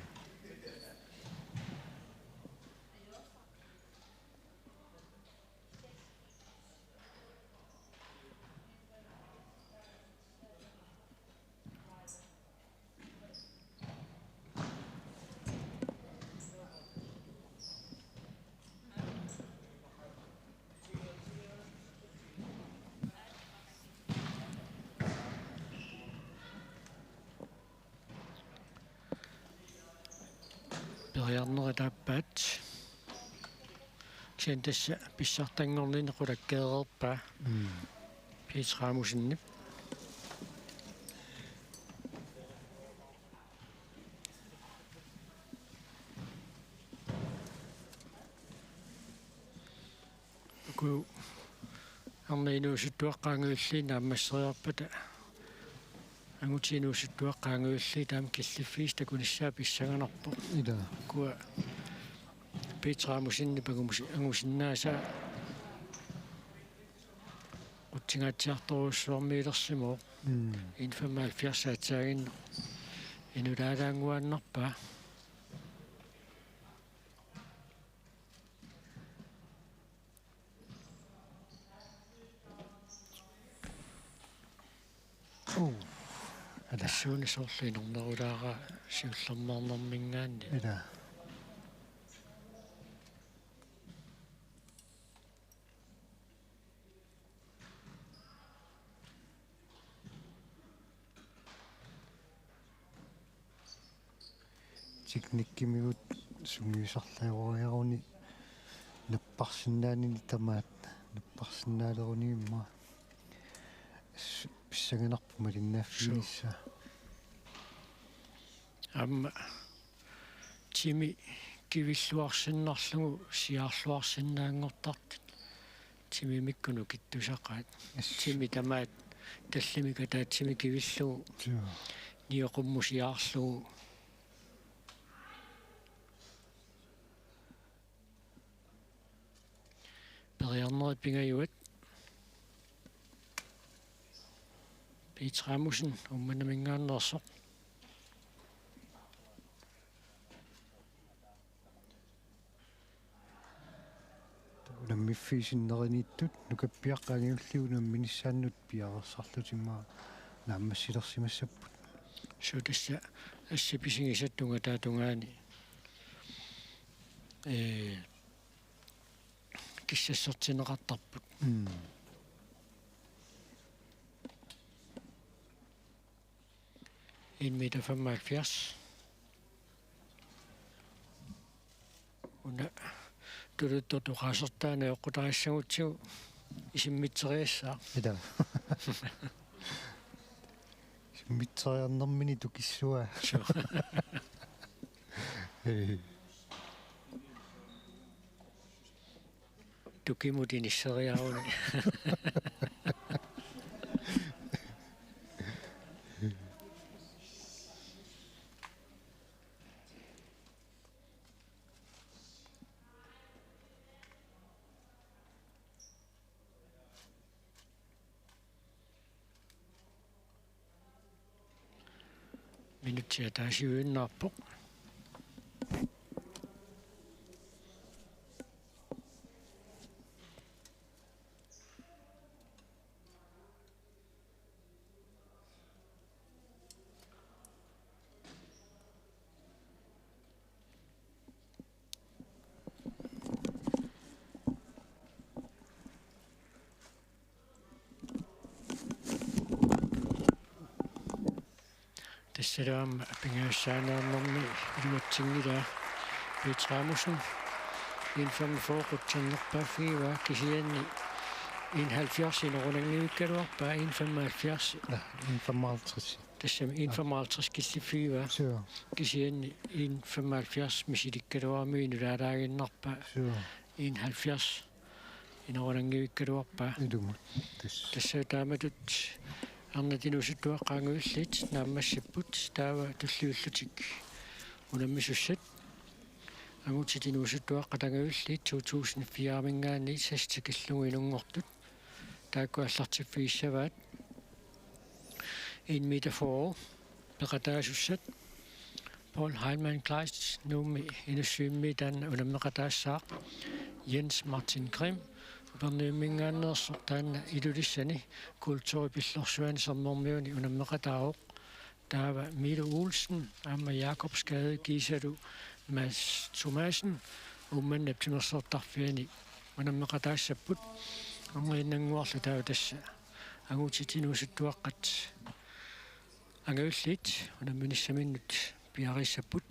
Periarnerit aappaat. Kisianni tassa pissartanngornini qulakkeereerpaa. Mm. Piitaq Rasmussenip. Uku arnat inuusuttuaqqat angajulliit naammasseriarpata, angutit inuusuttuaqqat angajulliit taama killiffigisat takunissaat pissanganarpoq. Ila. Ukua Piitaq Rasmussenip angusi-, angusinnaasaa qutsinngaatsiartorujussuarmiilersimavoq. Mm. N femoghalvfjerds aatsaaginnaq inulaalaannguaannarpaa. Uu. Ala. Tassuuna soorlu inernerulaaraa siullermeernerminngaanniit. Ila. Teknikkimigut sungiusarluariaruni napparsinnaanini tamaat, napparsinnaaleruni immaqa s-, pissanganarpoq malinnaaffiginissaa. Suu. Aamma timi kivilluarsinnarlugu siaarluarsinnaanngortartut. Timimikkut nukittusaqaat. Yes. Timi tamaat tallimik ataatsimi kivillugu. Joo. Niuernermut siaarlugu. Periarnerit pingajuat. Piitaq Rasmussen, Uummannaminngaanneersoq. Unammiffiit sinneriniittut nukappiaqqat angajulliit unamminissaannut piareersarlutik immaqa naammassilersimassapput. Suu, tassa assit pisigisat tungaanut tungaanut, ee, kissassortinneqartarput. Mm. En meter femoghalvfjerds. Una tuluttut oqaasertaa najoqqutaarissagutsigu isimmitseriassaaq. Ila. Isimmitseriarnermini tukissuaa. Suu. Ee. Tukimut inisseriaruni. Minutsi ataasiinnarpoq. Tassalu aamma pingajussaanermi iluatsinngilaa Peter Rasmussen. En femogfyrre qutsernerpaaffigivaa, kisianni en halvfjerds inoqunanngivikkaluarpaa, en femoghalvfjerds. Ja, en femoghalvtreds. Tassami en femoghalvtreds killiffigivaa. Suu. Kisianni en femoghalvfjerds misilikkaluarami nulaalaaginnarpaa. Suu. En halvfjerds inoqunanngivikkaluarpaa. Ilumut. Tassa. Tassa taamatut arnat inuusuttuaqqat angajulliit naammassipput, taava tulliullutik unammisussat. Angutit inuusuttuaqqat angajulliit to tusind fire-minngaanniit seks tikillugu inunngortut. Taakku aallartiffigissavaat. En meter fyrre peqataasussat. Paul Heilmann Kleist Nuummi Inussivimmiit taanna unammeqataassaaq. Jens Martin Grimm Upernavimminngaanneersoq, taanna Ilulissani kulturip illorsuani sermermiuni unammeqataavoq. Taava Milo Olsen aamma Jakobsgade kiisalu Mads Thomassen Uummannap timersortarfiani unammeqataassapput. Arnerinnannguarlu taava tassa angutit inuusuttuaqqat angajulliit unamminissaminnut piareersapput.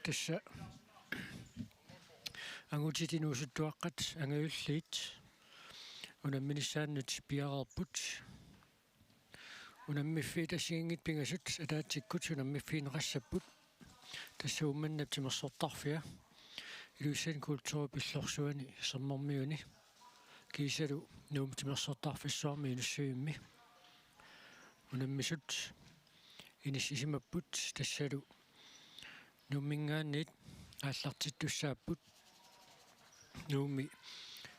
Tassa angutit inuusuttuaqqat angajulliit unamminissaannut piareerput. Unammiffiit assigiinngitsut pingasut ataatsikkut unammiffigineqassapput. Tassa Uummannap timersortarfia Ilulissani Kulturip Illorsuani Sermermiuni kiisalu Nuummi Timersortarfissuarmi Inussivimmi. Unammisut inissisimapput tassalu Nuumminngaanniit aallartittussaapput. Nuummi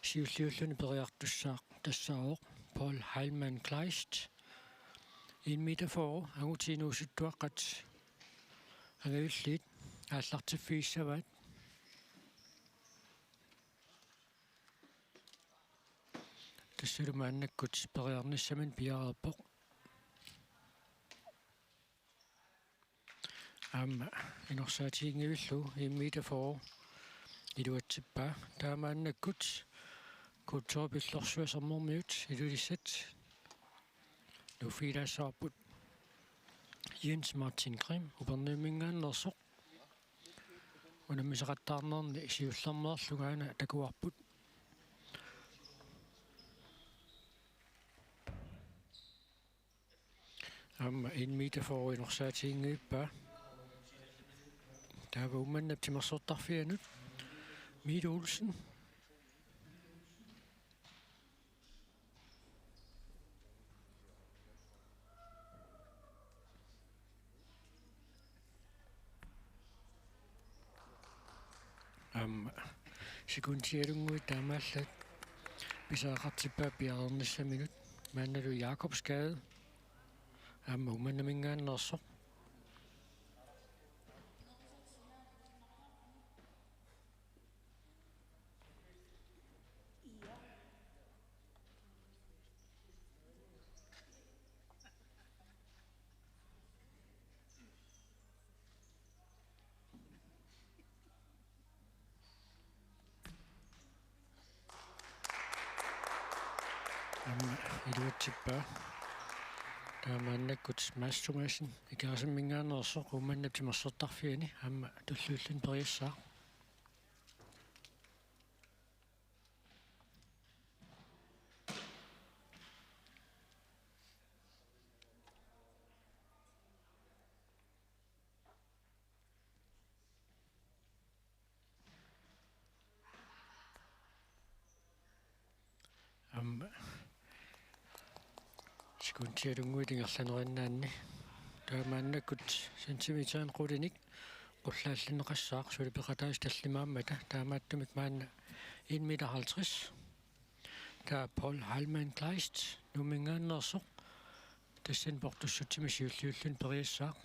siulliulluni periartussaaq tassaavoq Paul Heilmann Kleist. En meter fyrre angutit inuusuttuaqqat angajulliit aallartiffigissavaat. Tassalu maannakkut periarnissaminut piareerpoq. Aamma inorsaatiginngivillugu en meter fyrre iluatsippaa. Taava maannakkut Kulturip Illorsua Sermermiut Ilulissat nuuffigilaassavarput. Jens Martin Krim Upernaviuminngaanneersoq unammisaqattaarnerni siullermeerlungaana takuarput. Aamma en meter fyrre inorsaatiginngivippaa. Taava Uummannap timersortarfianut Miilu Olsen. Aamma sekundialunnguit taamaallaat pisariaqartippaat piareernissaminut. Maannalu Jakobsgade aamma Uummannaminngaanneersoq. Aamma iluatsippaa. Taava maannakkut Mads Thomassen Ikerasamminngaanneersoq Uummannap timersortarfiani aamma tulliulluni periassaaq. Aamma sekundialunnguit ingerlanerinnaanni. Taava maannakkut centimeterinik qulinik qullaallinneqassaaq suli peqataasut tallimaammata, taamaattumik maanna en meter halvtreds. Taava Paul Heilmann Kleist Nuumminngaanneersoq tassani portussutsimik siulliulluni periassaaq.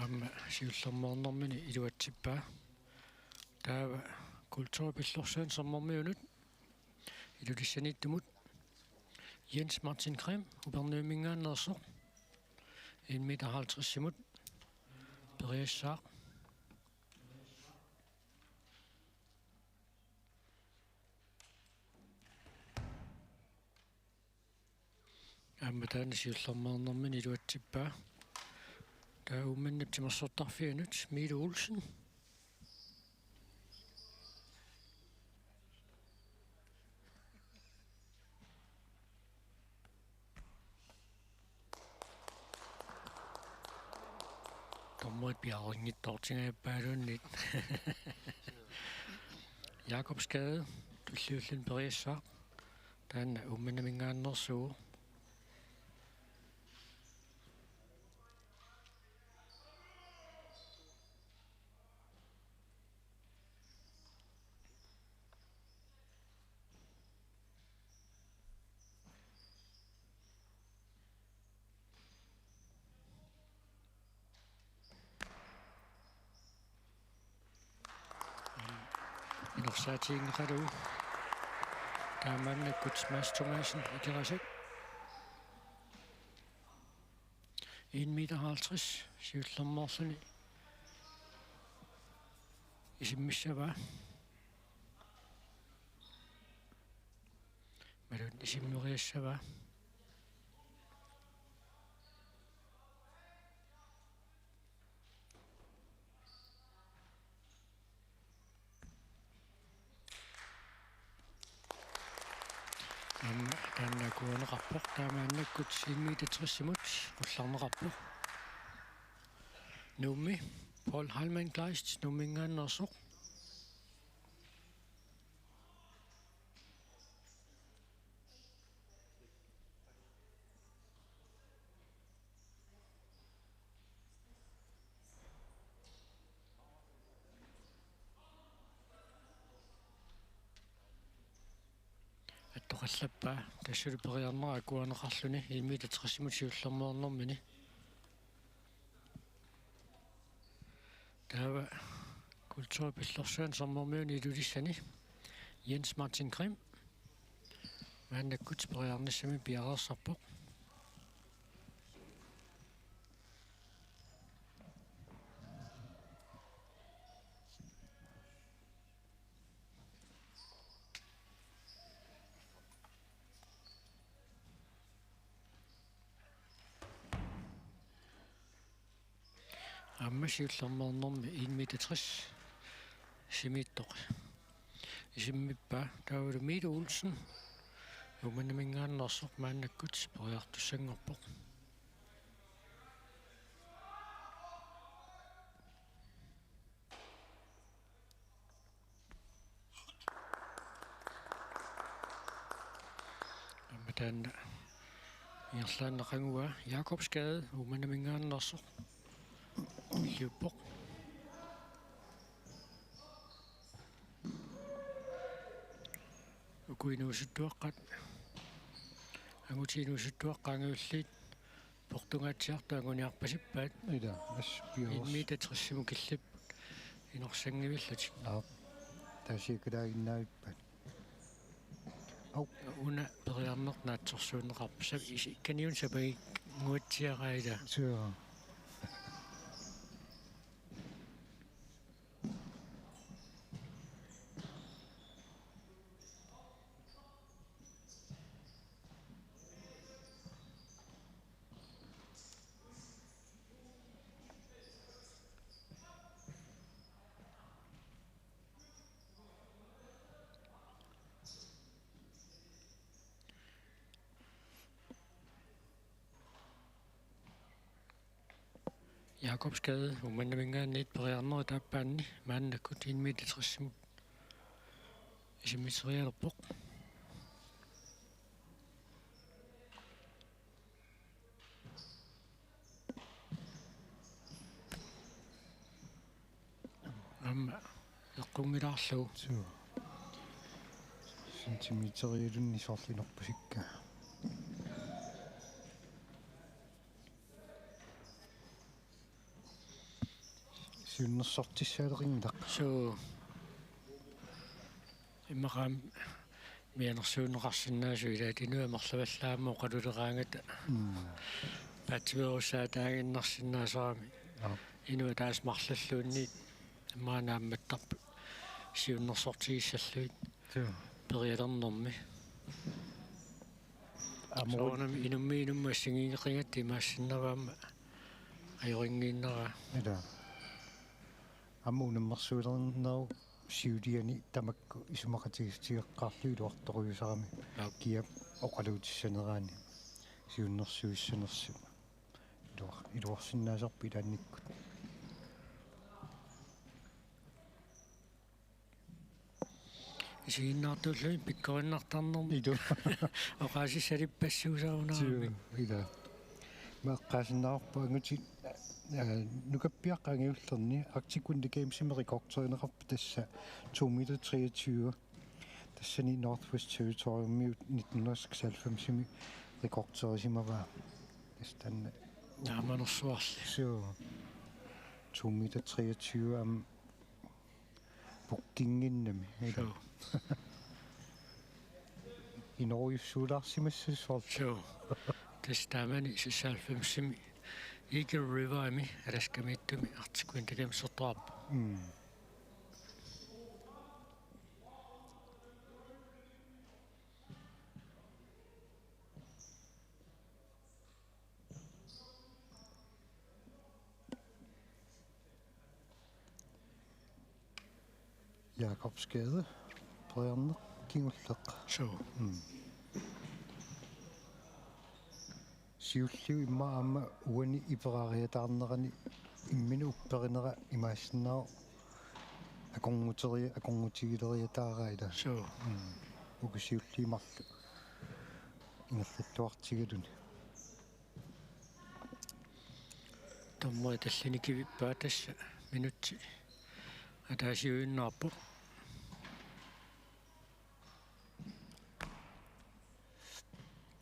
Aamma siullermeernermini iluatsippaa. Taava Kulturip Illorsuani Sermermiunut Ilulissaniittumut Jens Martin Krim Upernaviuminngaanneersoq en meter halvtredsimut periassaaq. Aamma taanna siullermeernermini iluatsippaa. Taava Uummannap timersortarfianut Miilu Olsen. Dommerit piareerngitsoortingajappaaluunniit. Jakobsgade tulliulluni periassaaq. Taanna Uummannaminngaanneersuuvoq. Inorsaatiginngeqalugu. Taamaannakkut Mads Thomassen Ikerasak. En meter halvtreds siullermeerluni isimmissavaa. Imaluunniit isimmeriassavaa. Aamma taanna akuerineqarpoq, taamaannakkut en meter tressimut qullarneqarpoq. Nuummi Paul Heilmann Kleist, Nuumminngaanneersoq. Attoqallappaa, tassalu periarnera akuerineqarluni en meter tressimut siullermeernermini. Taava kulturip pillorsuani sermermiuni Ilulissani Jens Martin Grimm maannakkut periarnissami piareersarpoq. Aamma siullermeernermi en meter tres simiittoq isimmippaa, taavalu Mette Olsen Uummannaminngaanneersoq maannakkut periartussanngorpoq. Aamma taanna ingerlaannaq angua Jakobsgade Uummannaminngaanneersoq killiuppoq. Uku inuusuttuaqqat, angutit inuusuttuaqqat angajulliit portungaatsiartut anguniarpasippaat. Ila, as piareers-. En meter tressimut killipput inorsanngillutik. Aap, taasiakkalaaginnavippaat. Au. Una periarneq naatsorsuunneqarpoq, sa-, is-, ikkaniuna sapaginnguatsiaraa ila. Suu. Jakobsgade Uummannaminngaanniit periarnerup aappaanni maannakkut en meter tressimut isimmitserialerpoq. Aamma eqqunngilaarlugu. Suu. Centimeterialunni soorlu inorpusikkaa. Siunnersortissaaleqinngilaq. Suu. Immaqa aamma mianersuunneqarsinnaasut ilaat inuit amerlavallaat aamma oqaluleraangata. Mm. Paatsiveerussaataaginnarsinnaasarami. Aap. Inuit ataaseq marlulluunniit immaqa naammattarput siunnersortigissallugit. Suu. Perialernermi. Aamma soorunami inummiit inummut assigiinngeqigatta imaassinnaavoq aamma ajorinngiinnaraa. Ila. Aamma unammersuilernerup siuliani tamakku isumaqatigiissutigeqqaarlugit iluartorujussuusarami. Aap. Kiap oqaluutissaneraani siunnersuissanersut. Iluar-, iluarsinnaasarput ilaannikkut. Isiginnaartuulluni pikkorinnartarnermi. Ilu. Oqaasissalippassuusarunarami. Suu, ila. Aamma eqqaasinnaarpara angutit, eh, nukappiaqqat angajullerni Arctic Winter Gamesimi rekorderineqarpoq tassa to meter treogtyve. Tassani Northwest Territoriumiut nitten hundrede seksoghalvfemsimi rekorderisimavaa. Tassa taanna. Naamanersuarli. Suu. To meter treogtyve aamma pukkinnginnami, ila. Suu. Inorujussuulaarsimassasoorlu. Suu. Tassa taamani seksoghalvfemsimi Eagle River-imi Alaskamiittumi Arctic Winter Games-ertuarpoq. Mm. Jakobsgade, Periarneq kingulleq. Suu. Mm. Siulliup immaqa aamma uani iperariataarnerani imminut upperinera imaassinnaavoq akornuteria-, akornutigileriataaraat ilaa. Suu. Mm. Uku siulliit marluk ingerlalluartigaluni. Dommerit tallini kivippaa, tassa minutsit ataasiuinnarpoq.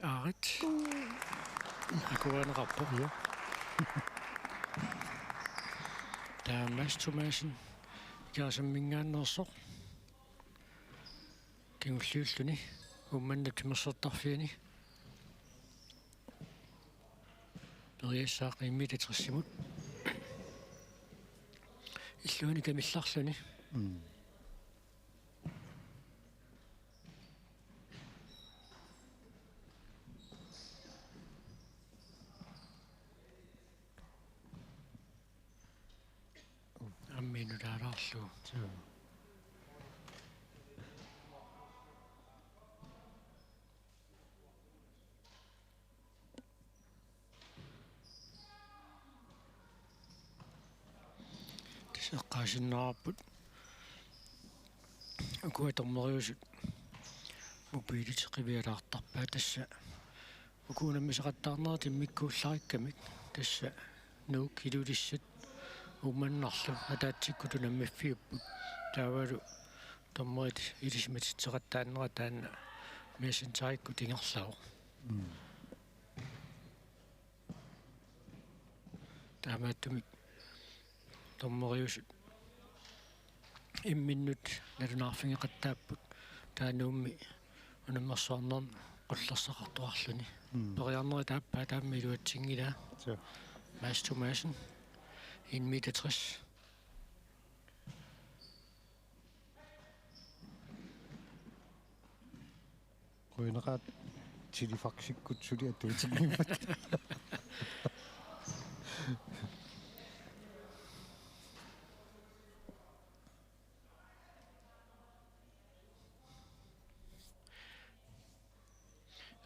Aarit. Akuerineqarpoq. Ja. Taava Mads Thomassen Ikerasamminngaanneersoq. Kingulliulluni Uummannap timersortarfiani. Periassaaq en meter tres-imut. Illuani kamillarluni. Mm. Aamma nutaalaarlugu. Suu. Tassa eqqaasinnaavarput ukua dommeriusut mobilit qivialaartarpaat, tassa uku unammisaqattaarnerat immikkuullarikkamik, tassa Nuuk, Ilulissat Uummannarlu ataatsikkut unammiffiupput. Taavalu dommerit ilisimatitseqattaarnerat taanna Messengerikkut ingerlavoq. Mm. Taamaattumik dommeriusut imminnut nalunaarfigeqattaapput, taava Nuummi unammersuarnermi qullersaqartoqarluni. Mm. Periarnerit aappaa taama iluatsinngilaa. Suu. Mads Thomassen, en meter tres. Qujanaqaaq, telefaxikkut suli atuutinngimmata.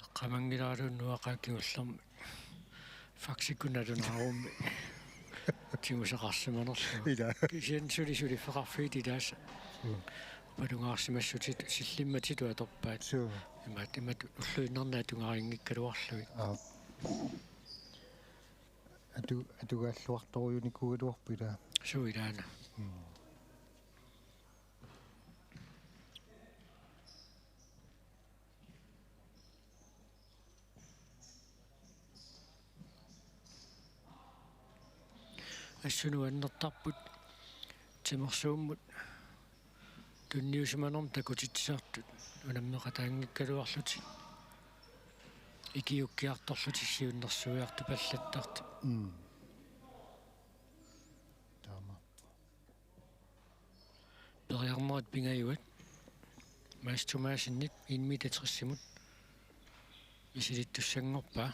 Eqqaamanngilara nuaqaa kingullermik faxikkut nalunaarummi tigusaqarsimanerlugu. Ilaa. Kisianni suli suliffeqarfiit ilaasa. Mm. Upalungaarsimassutit sillimmatitut atorpaat. Suu. Imaat, imaat ulluinnarni atugarinngikkaluarlugit. Aap. Atu-, atugaalluartorujunikuugaluarput ilaa. Suu, ilaana. Mm. Assunuannertarput timersuummut tunniusimanermut takutitsisartut unammeqataanngikkaluarlutik ikiukkiartorlutik siunnersuiartupallattartut. Mm. Taama. Periarnerit pingajuat. Mads Thomassenip en meter tres-imut misilittussanngorpaa.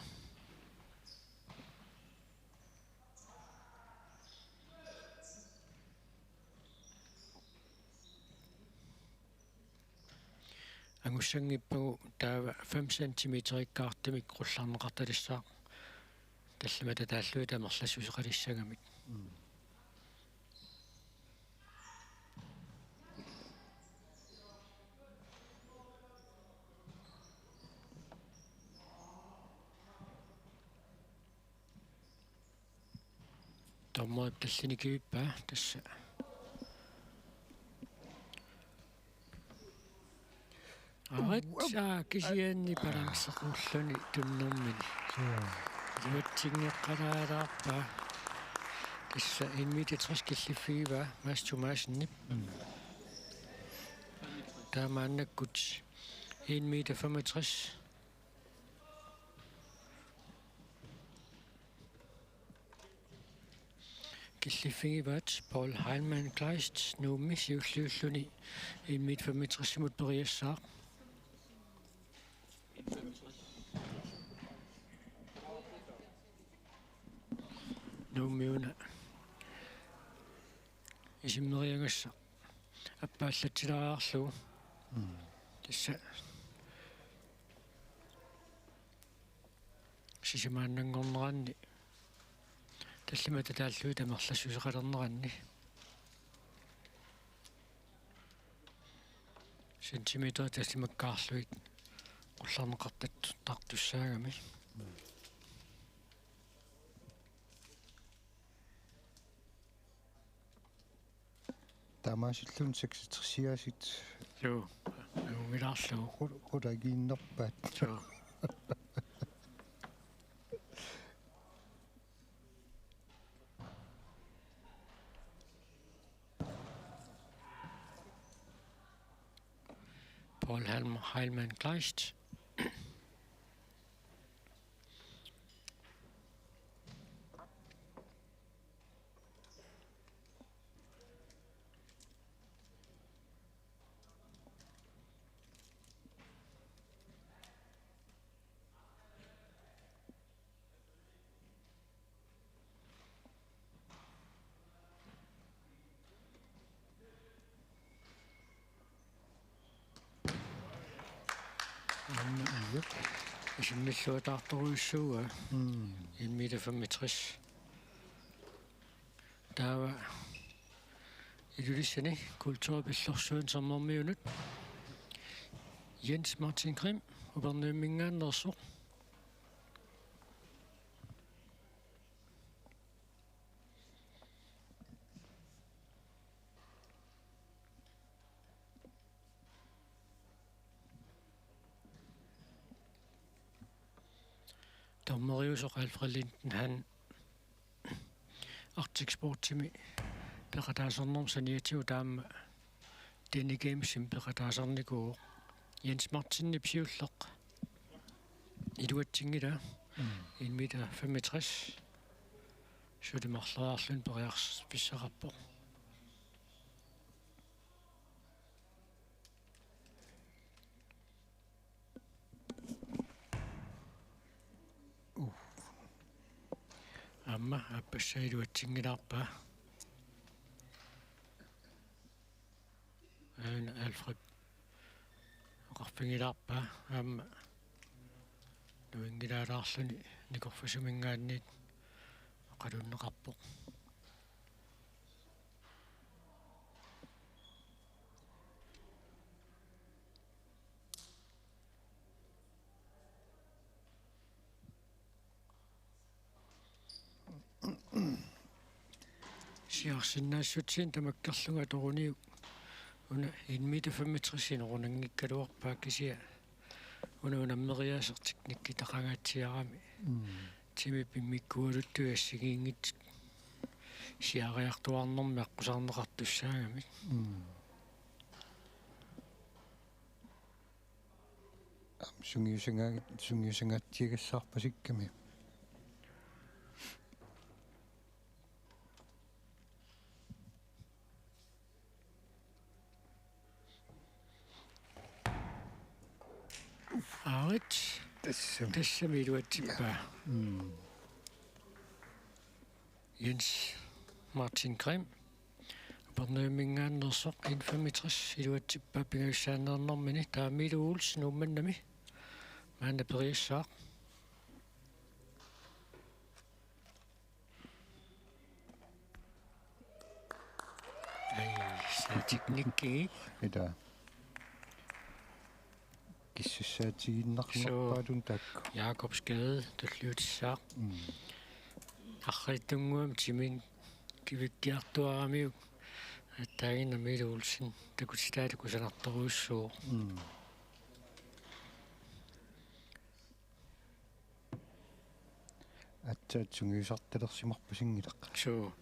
Angussanngippagu taava fem centimeterikkaartumik qullarneqartalissaaq tallimat ataallugit amerlassuseqalissagamik. Mm. Dommerip tallini kivippaa tassa. Aatsaat kisianni balancequulluni tunnermini. Suu. Iluatsingeqqalaalaarpaa. Tassa en meter tres killiffigivaa Mads Thomassenip. Mm. Taamaannakkut en meter femogtres. Killiffigivaat Paul Heilmann Kleist Nuummi siulliulluni en meter femogtresimut periassaaq. Nuummi una isimmeriagassaq appaallatsilaariarlugu. Mm. Tassa sisamaannanngorneranni tallimat ataallugit amerlassuseqalerneranni centimeterit tallimakkaarlugit qullarneqartartussaagami. Taamaasilluni seksogtresiaasit. Joo, ajunngilaq. Qu-, qulagiinnerpaat. Joo. Paul Helm-, Heilmann Kleist. Aamma, aap, isimmilluataartorujussuuaa. Mm. En meter femogtres. Taava Ilulissani kulturpillorsuani sermermiunut Jens Martin Krim, Upernavimminngaanneersoq. Dommeriusoq Alfred Lindenhann Arctic Sportsimi peqataasornermut saniatigut aamma Denne Gamesimi peqataasornikuuvoq. Jens Martinip siulleq iluatsinngilaa. Mm. En meter femogtres. Suli marloriarluni periarfissaqarpoq. Uh. Aamma aappassaa iluatsinngilaarpaa. Aana Alfred oqarfigilaarpaa aamma nuinngilaalaarluni Nikorfasuminngaanniit oqalunneqarpoq. Siaarsinnaassutsiin tamakkerlugu atoruniuk una en meter femogtres inorunanngikkaluarpaa kisianni una unammeriaaseq teknikkitaqangaatsiarami. Mm. Timip immikkuuluttuit assigiinngitsut siaariartuaarnermi aqqusaarneqartussaagamik. Mm. Aamma sungiusangaa-, sungiusangaatsiagassaarpasikkami. Aarit. Tassami. Tassami iluatsippaa. Mm. Jens Martin Krim. Upernavimminngaanneersoq en femogtres iluatsippaa pingajussaaneernermini, taava Milo Olsen Uummannami maanna periassaaq. Ai, saa teknikki. Ila. Kissussaatigiinnarnerpaalun taakku. Jakobsgade tulliutissaaq. Mm. Arriitsunnguamik timinik kivikkiartuaramiuk. Aatsaannguaq Milo Olsen takutitaalu kusanartorujussuuvoq. Mm. Aatsaat sungiusartalersimarpasinngilaq. Suu.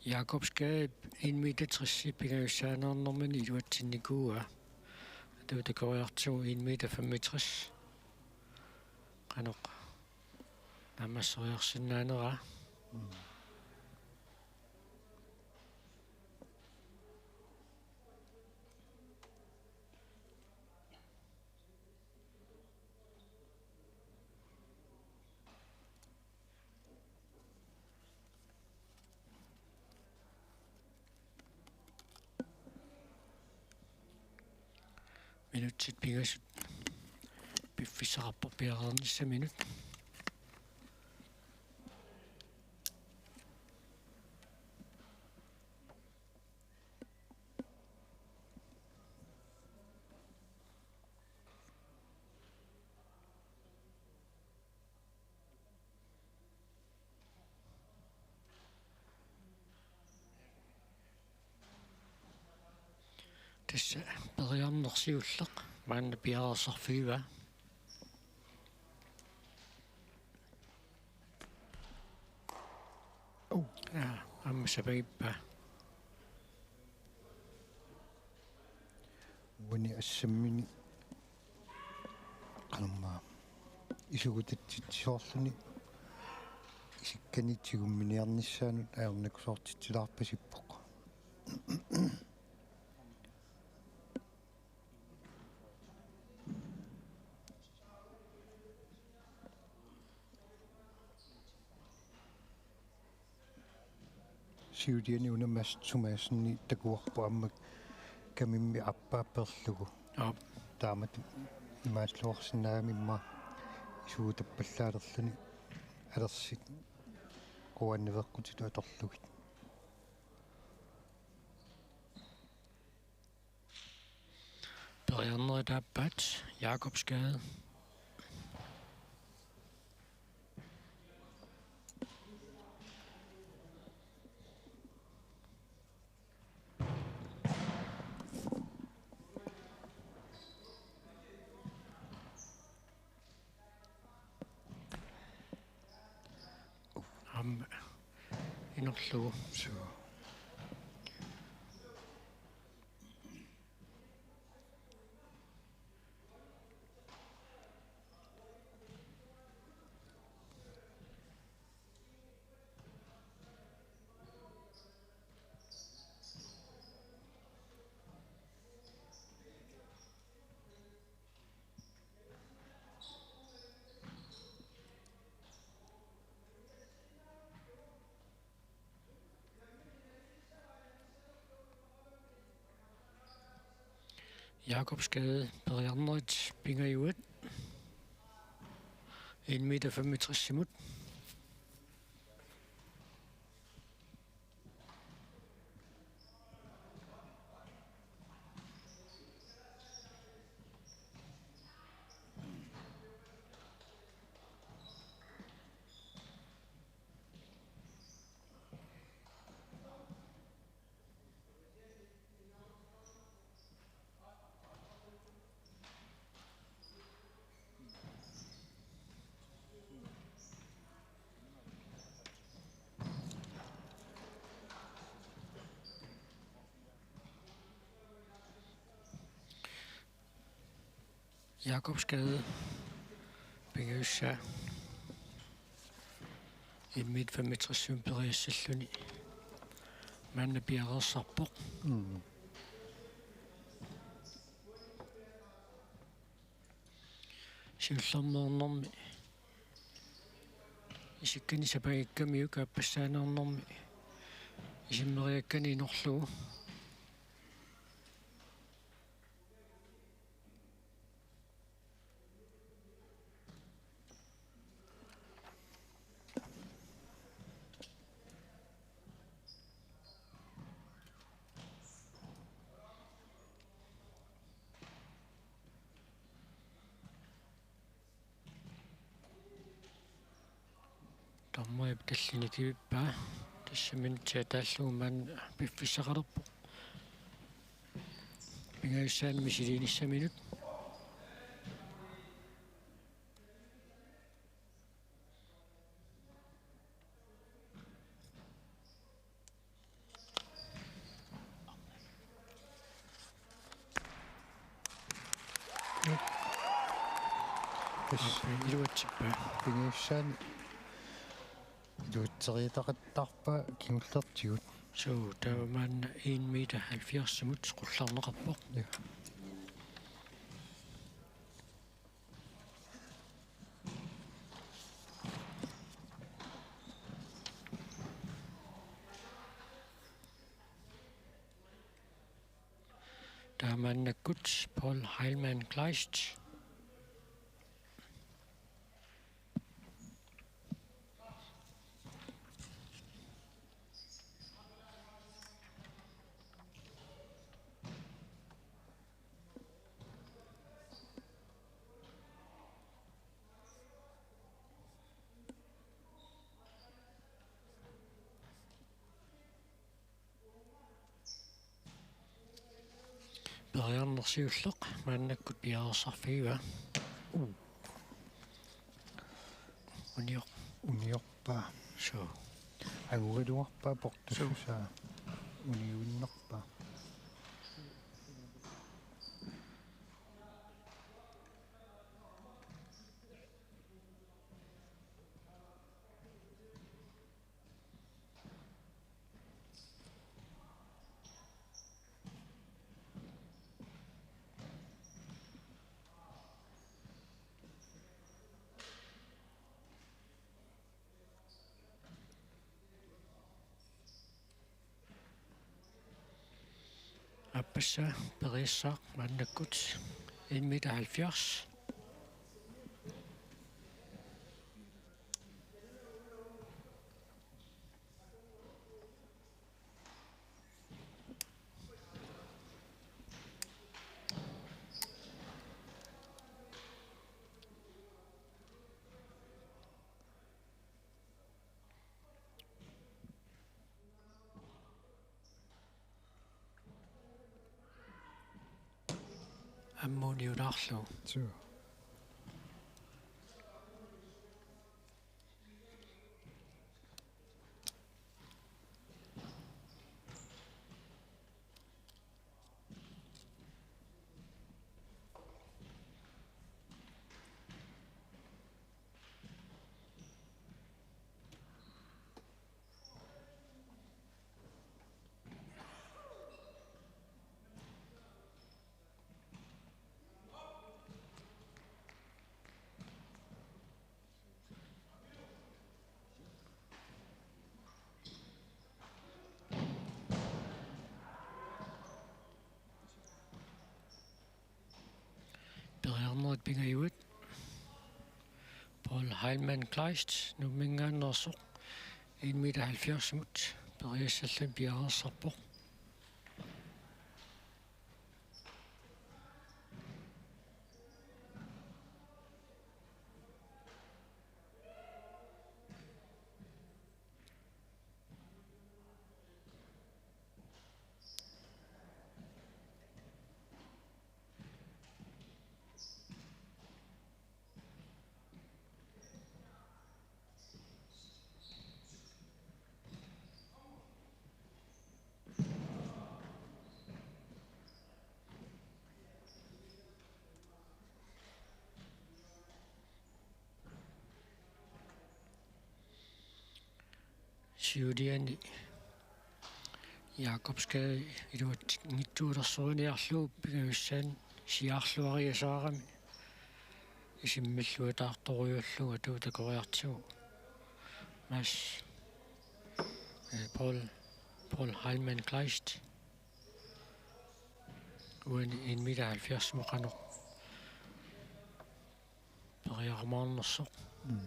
Jakobsgade en meter tres pingajussaaneernermini iluatsinnikuuaa. Atuutakoriartigu en meter femogtres. Qanoq naammasseriarsinnaaneraa. Mm. Minutsit pingasut piffissaqarpoq piareernissaminut. Tassa periarneq siulleq maanna piareersarfigivaa. Uu. Aa, aamma sapagippaa. Uani assammini qanormaa isugutatsitsisoorluni isikkani tigumminiarnissaanut ajornakusoortitsilaarpasippoq. Siuliani una Mads Thomassenip takuarput aamma kamimmi aappaa peerlugu. Aap. Taamatut imaalluarsinnaammat isuutappallaalerluni alersit quanniveqqutitut atorlugit. Periarnerit aappaat, Jakobsgade. Aamma inorlugu. Suu. Jakobsgade periarnerit pingajuat. En meter femogtresimut. Jakobsgade pingajussaa en meter femogtresimut periassalluni maanna piareersarpoq. Mm. Siullermeernermi isikkani sapagikkamiuk aappassaaneernermi isimmeriakkani inorlugu. Dommerip tallimat kivippaa. Tassa minutsit ataallugu maanna piffissaqalerpoq. Pingajussaanut misiliinissaminut. Tassa iluatsippaa. Pingajussaanut iluatseriataqattaarpaa kingullertigut. Suu, taava maanna en meter halvfjerdsimut qullarneqarpoq. Ja. Maannakkut Paul Heilmann Kleist. Periarneq siulleq maannakkut piareersarfigaa. Uu. Unior-, uniorpaa. Suu. Angugaluarpaa portussusaa. Suu. Uniuinnarpaa. Aappassaa periassaaq maannakkut en meter halvfjerds. Ammut uniulaarlugu. Suu. Periarnerit pingajuat. Paul Heilmann Kleist, Nuumminngaanneersoq, en meter halvfjerds-imut periassalluni piareersarpoq. Siuliani Jakobsgade iluatsinngitsoorujussuarniarlugu pingajussaanut siaarluariasaarami isimmilluataartorujuullugu atuutakoriartigu. Mads, eh, Paul, Paul Heilmann Kleist. Uani en meter halvfjerds-imut qanoq periarneqarnersoq. Mm.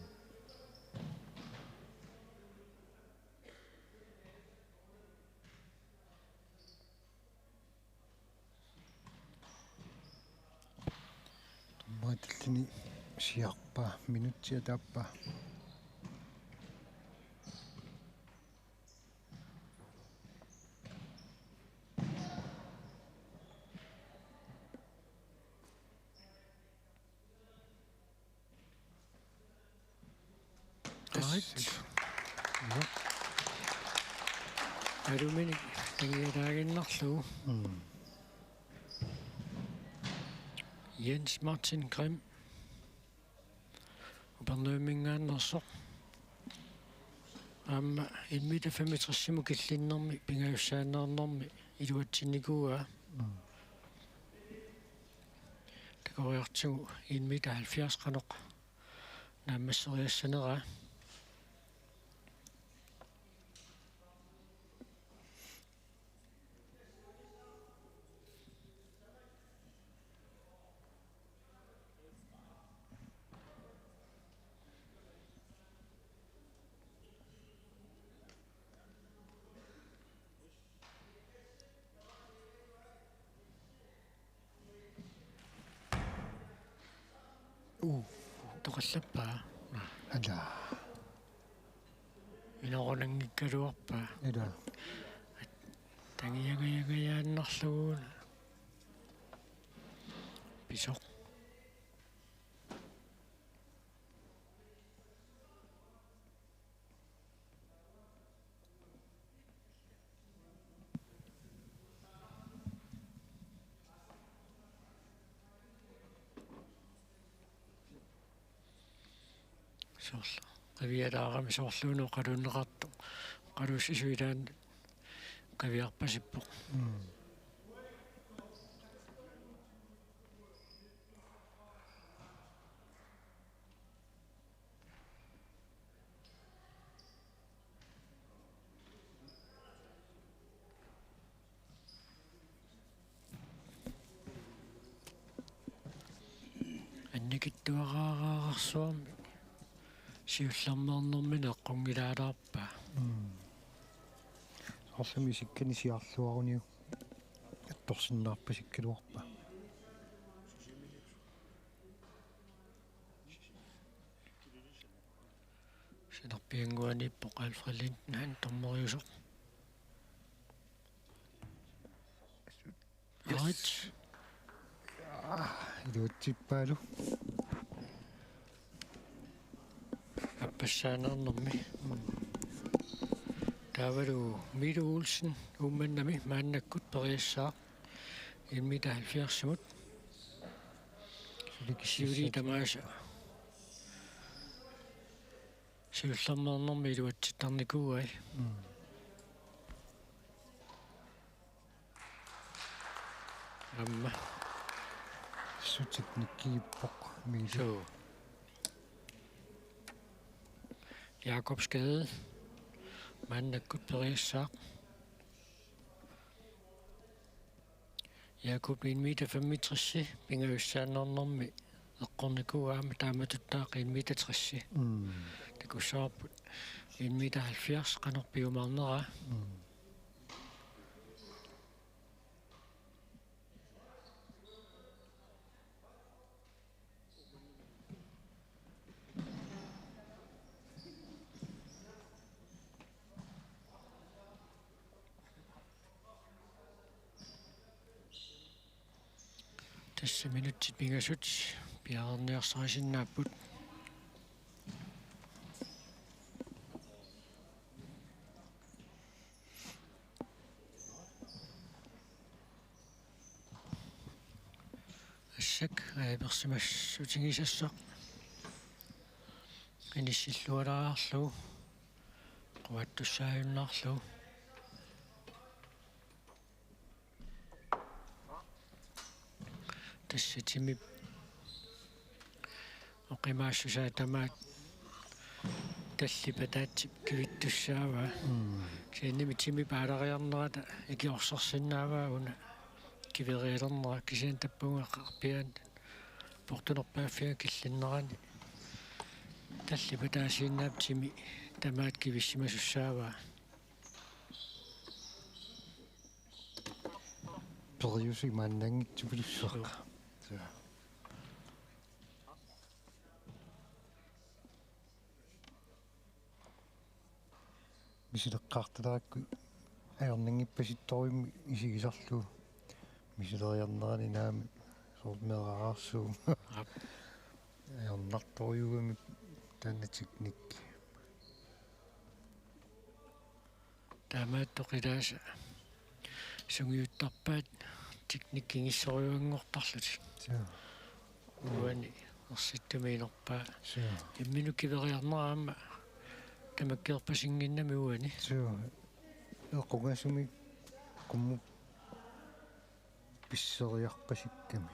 Dommeritallini siarpaa, minutsi ataappaa. Right. Aluminik tungiataaginnarlugu. Mm. Jens Martin Grimm. Upernaviuminngaanneersoq. Aamma en meter femogtres-imut killinnermi pingajussaanneernermi iluatsinnikuuaa. Mm. Takoriartigu en meter halvfjerds qanoq naammasseriassaneraa. Ippoqallappaa. Ala. Inorunanngikkaluarpaa. Ila. Tangiangajangajaannarlugu. Pisoq. Soorlu. Qivialaarami soorluuna oqaluunneqartoq. Oqaluussisup ilaanni qiviarpasippoq. Mm. Annikitsuaraarsuarmi siullermeernermini eqqunngilaalaarpaa. Mm. Soorlumi isikkani siarluaruniuk attorsinnaarpasikkaluarpaa. Sinerpiannguaniippoq Alfred Lindhansen dommeriusoq. Yes. Right. Aa, iluatsippaalu. Appassaanarnermi. Taavalu Milo Olsen Uummannami maannakkut periassaaq en meter halvfjerdsimut. Siuli tamaasa. Siullermeernermi iluatsittarnikuuai. Mm. Aamma. Suut teknikkiippoq Milo. Suu. Jakob Skade. Maannakkut periassaaq. Jakob en meter femogtres, pingajussaannernermi eqqornikuuaa aamma taamatuttaaq en meter tres. Mm. Takussavarput en meter halvfjerds qanoq piumaarneraa. Mm. Tassa minutsit pingasut piareerniarsarisinnaapput. Assaq ajapersimassutigisassaq inissillualaarlugu quattussaajunnaarlugu. Tassa timip oqimaassusaa tamaat tallip ataatsip kivittussaavaa. Mm. Kisiannimi timip aalariarnerata ikiorsersinnaavaa una kiverialernera, kisianni tappunga qarpiaanut portunerpaaffiga killinnerani tallip ataasiinnaap timi tamaat kivissimasussaavaa. Periuseq maannaanngitsupilussuaq. Suu. Suu. Misileqqaartalarakku ajornanngippasittorujummik isigisarlugu. Misileriarnerani naamik soorlu meerarsuuvoq. Aap. Ajornartorujuugamik taanna teknikki. Taamaattoq ilaasa sungiuttarpaat teknikki ingissorujuanngortarlutik. Suu. Uani ersittumik inerpaa. Suu. Imminut kiveriarnera aamma tamakkerpasinnginnami uani. Suu. Equngasumik qummut pisseriarpasikkami.